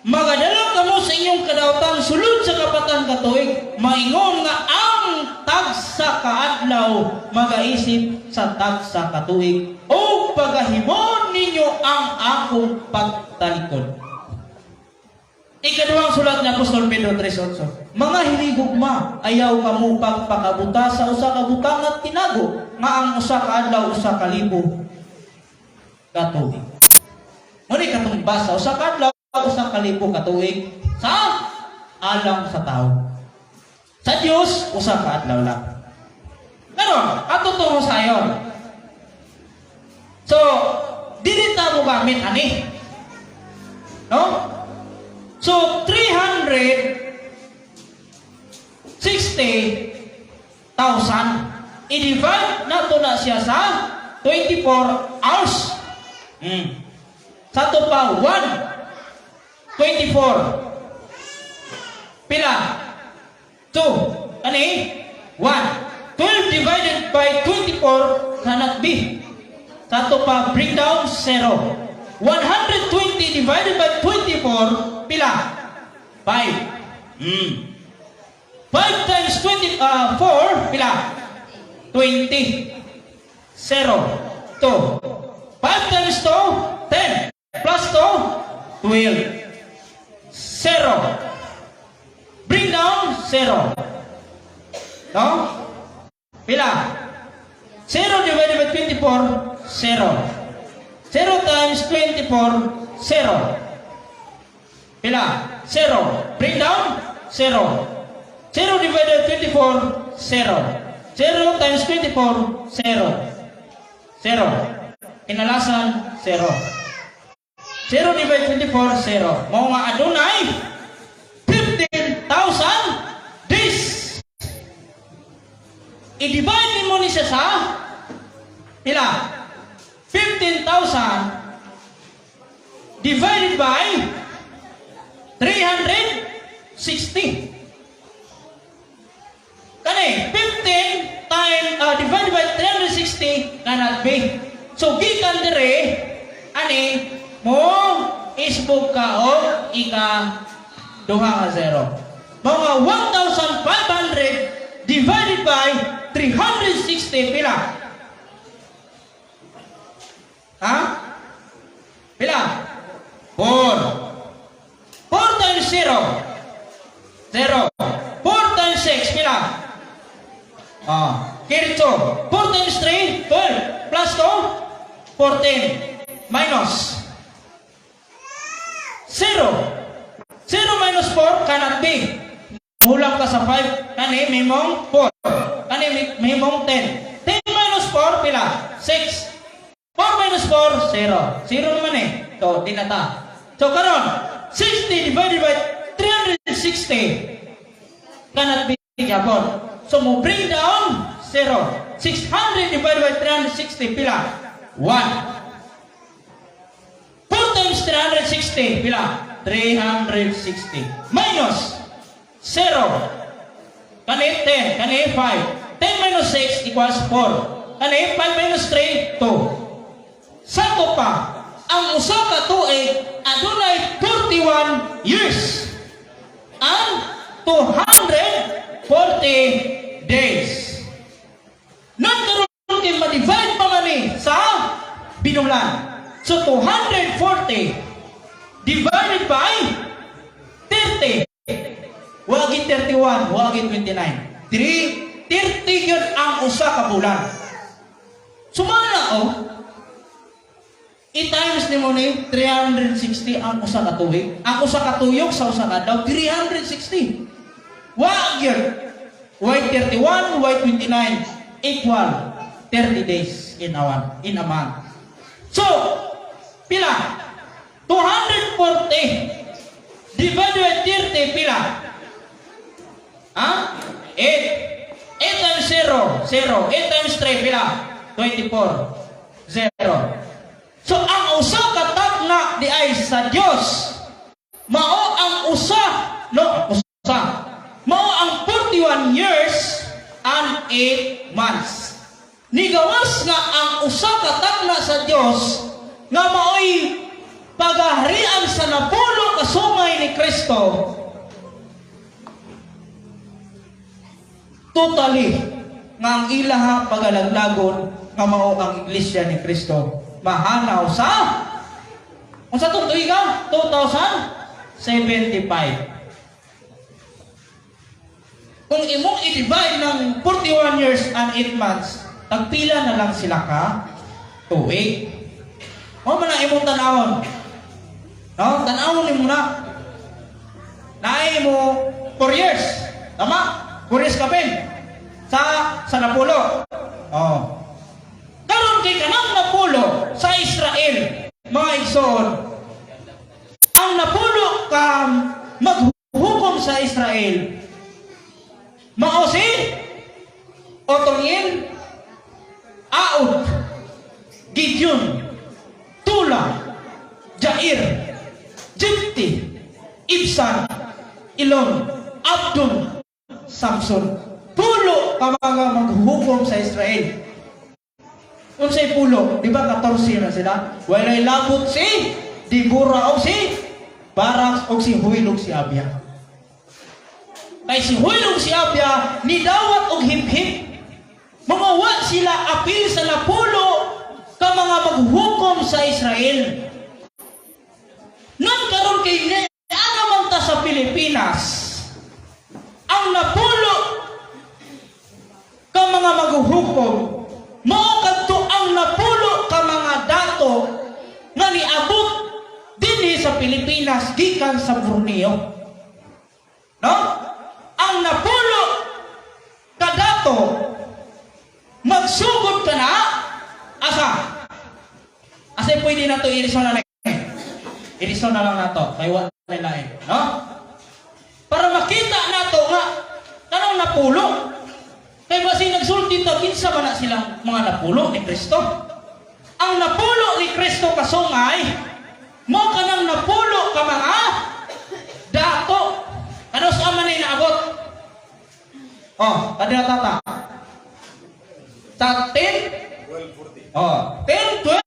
magadala kamo sa inyong kadawatan sulod sa kapatan katuig. Maingon nga ang tagsa kaadlaw magaisip sa tagsa katuig, o pagahimon ninyo ang akong pagtalikod. Ikaduhang sulat ni Apostol Pedro 3:8. Mga hinigugma, ayaw kamo pagpakabuta sa usa ka butang at tinago, nga ang usa ka adlaw 1,000 ka tuig. Muni katong basa, usa ka adlaw 1,000 ka tuig sa alang sa tao. Sa Dios, usa ka adlaw lang. Karon, ato tungo sayon. So, dili ta mo gamit ani. No? So, 360,000. I-divide na to na siya sa 24 hours. Sa to pa, 1, 24. Pila? 2. Ani? 1. 12 divided by 24 cannot be. Sa to pa, bring down 0. 120 divided by 24, pila? 5. 5 times 24, 4, pila? 20. 0. 2. 5 times 2, 10. Plus 2, 12. 0. Bring down 0. No? Pila? 0 divided by 24, 0. 0 times 24, 0. Pila? 0. Bring down, 0. 0 divided by 24, 0. 0 times 24, 0. 0. Kinalasan, 0. 0 divided 24, 0. Mao nga adunay 15,000 days. I-divide mo ni siya sa pila? 15,000 divided by 360. Kani, 15 times divided by 360 cannot be. So, gikan dire, ani, mo isbog ka o ika duha ka zero. Mga 1,500 divided by 360, pila? Ha? Pila? 4. 4 times 0. 0. 4 times 6, pila? Ah, carry 2. 4 times 3, 12. Plus 2, 14. Minus 0. 0 minus 4 cannot be. Mulang ka sa 5, kani mimong 4. Kani mimong 10. 10 minus 4, pila? 6. 4 minus 4, 0. 0 naman eh. So, di na ta. So, karon, 60 divided by 360 cannot be gyapon. So, mo bring down 0. 0. 600 divided by 360, pila? 1. 4 times 360, pila? 360. Minus 0. Kani 10, kani 5. 10 minus 6 equals 4. Kani 5 minus 3, 2. Sakto pa, ang usa ka tuig adunay 41 years and 240 days. Nagkaroon kay ma-divide pa man ni sa binulan. So 240 divided by 30. Wa gyud 31, wa gyud 29. 3, 30 yun ang usa ka bulan. Sumala oh. I-times nimo ni 360 ang usa ka tuig. Ang usa ka tuyok sa usa ka adlaw, 360. Wa gyud. Y 31, Y 29 equal 30 days in a month. So, pila? 240 divided by 30, pila? Ha? 8. 8 times 0, 0. 8 times 3, pila? 24. 0. So, ang usa ka tagna di ay sa Dios, mao ang usa, no, usa, mao ang 41 years and 8 months. Nigawas nga ang usa ka tagna sa Dios nga maoy pagaharian sa napulo ka sungay ni Kristo, totally nga ang ilaha pagalaglagon nga mao ang Iglesia ni Kristo mahanaw sa unsa tong tuiga? 2075. Kung imong i-divide ng 41 years and 8 months, tagpila na lang sila ka tuig. Mao man ang imong tan-awon, no? Tan-awon nimo na. Naay mo 4 years, tama? 4 years kapin sa napulo. Oh, karon kay kanang napulo sa Israel, mga igsoon, ang napulo ka maghukom sa Israel mao si Otoniel, Aod, Gideon, Tula, Jair, Jipti, Ibsan, Elon, Abdon, Samson. Pulo ka mga maghukom sa Israel. Unsay pulo? Di ba 14 na sila? Walay labot si Dibura o si Barak o si Huil o si Abia. Kay si Huil o si Abia nidawat og hip-hip. Mga wa sila apil sa napulo ka mga maghukom sa Israel. Nang karon kay naa naman ta sa Pilipinas, ang napulo ka mga maghuhukom mao kadto ang napulo ka mga dato nga niabot dinhi sa Pilipinas gikan sa Borneo. No? Ang napulo ka dato magsugod ka na asa? Asa pwede na to irison na lang. Irison na lang nato kay wa na lain, no? Para makita nato nga kanang napulo. Kay basi nagsulti ta, kinsa man na silang mga napulo ni Kristo? Ang napulo ni Kristo kasungay mo kanang napulo ka mga dato. Ano sa man ni naabot? Oh, kadira tata. Sa 10 12:40. Oh, 10, 12,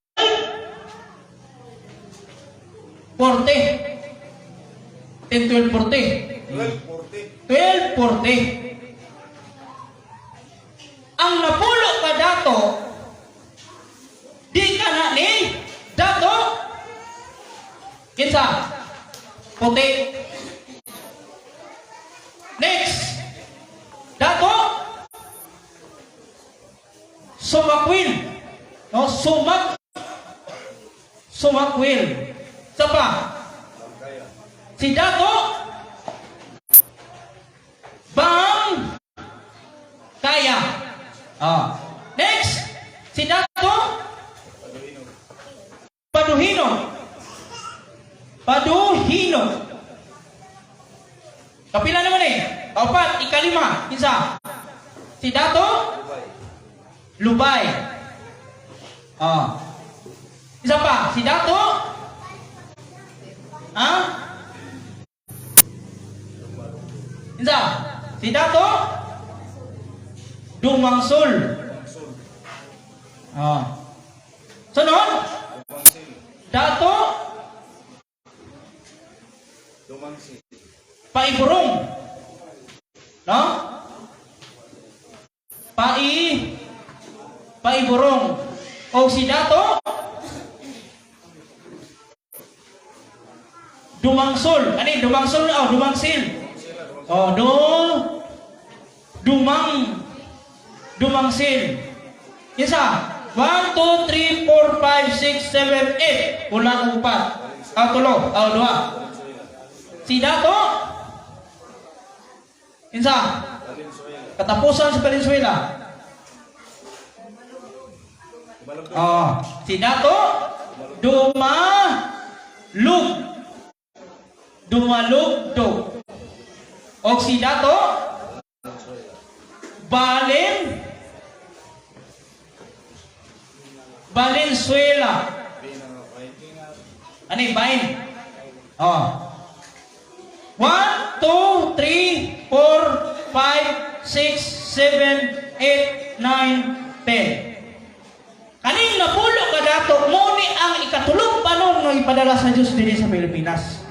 40. 10, 12, 40. 12:40. 12, 40. Ang napulo ka dato, di ka na ni dato, kinsa? Puti. Next, dato, Sumakwil. No, Sumakwil. Sa pa, Bangkaya. Si Dato Bang Kaya. Ah. Next, si Dato Paduhino. Paduhino. Paduhino. Kapila naman eh. Opat, ikalima. Isa. Si Dato Ubay. Lubay. Ah. Isa pa, si Dato. Ha? Isa, si Dato Dumangsul. Ah. Sunod, Dumangsil. Dato Dumangsil. Paiburong. No? Paiburong. O si Dato Dumangsul. Ano yun? Dumangsul? Oh, Dumangsil. Oh, do Dumang Dumangsil. Isa. 1, 2, 3, 4, 5, 6, 7, 8. Kulang upat. Ah, tulo. Ah, dua. Si Dato. Insa. Valenzuela. Katapusan sa Valenzuela. Dumalugdog. Oh, si Dato Dumalug. Dumalugdog. O si Dato Valenzuela. Ano yung Bain? Oh. 1, 2, 3, 4, 5, 6, 7, 8, 9, 10. Kaning napulo ka dato, mo ni ang ikatulong panong nga ipadala sa Dios dinhi sa Pilipinas.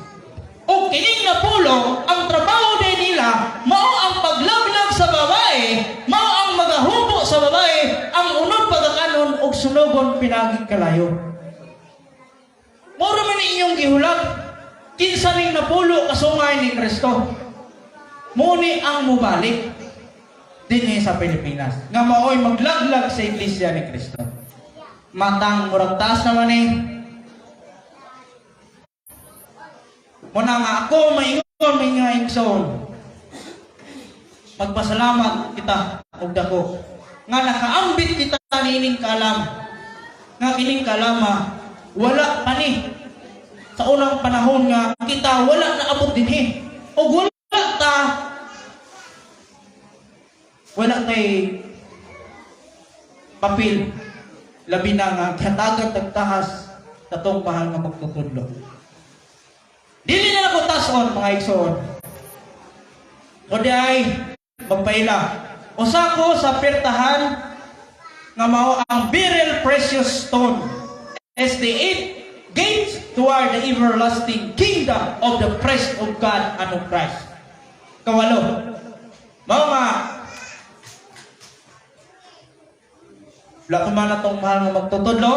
O kining napulo, ang trabaho din nila, mao ang paglaglag sa babae, mao ang magahubo sa babae, ang unod pagakanon og sunogon pinaging kalayo. Moro man inyong gihulat, kinsa ning napulo kasungay ni Kristo. Muni ang mubalik dinhi sa Pilipinas nga maoy maglaglag sa Iglesia ni Kristo. Matang murag taas naman eh. Muna nga ako maingon may nga igsoon. Magpasalamat kita og dako nga nakaambit kita niining kaalam, nga kining kaalama wala pa ni sa unang panahon nga kita wala naabot dinhi og wala tay papel, labi na nga hatagan tagtahas tatong mahal nga magtutudlo. Dili na ako tason, mga igsoon, kundi ay magpaila usa ko sa pertahan nga mao ang beryl precious stone as the eight gates toward the everlasting kingdom of the priest of God and of Christ. Kawalo. Mao nga wala ko man atong mahal nga magtutudlo.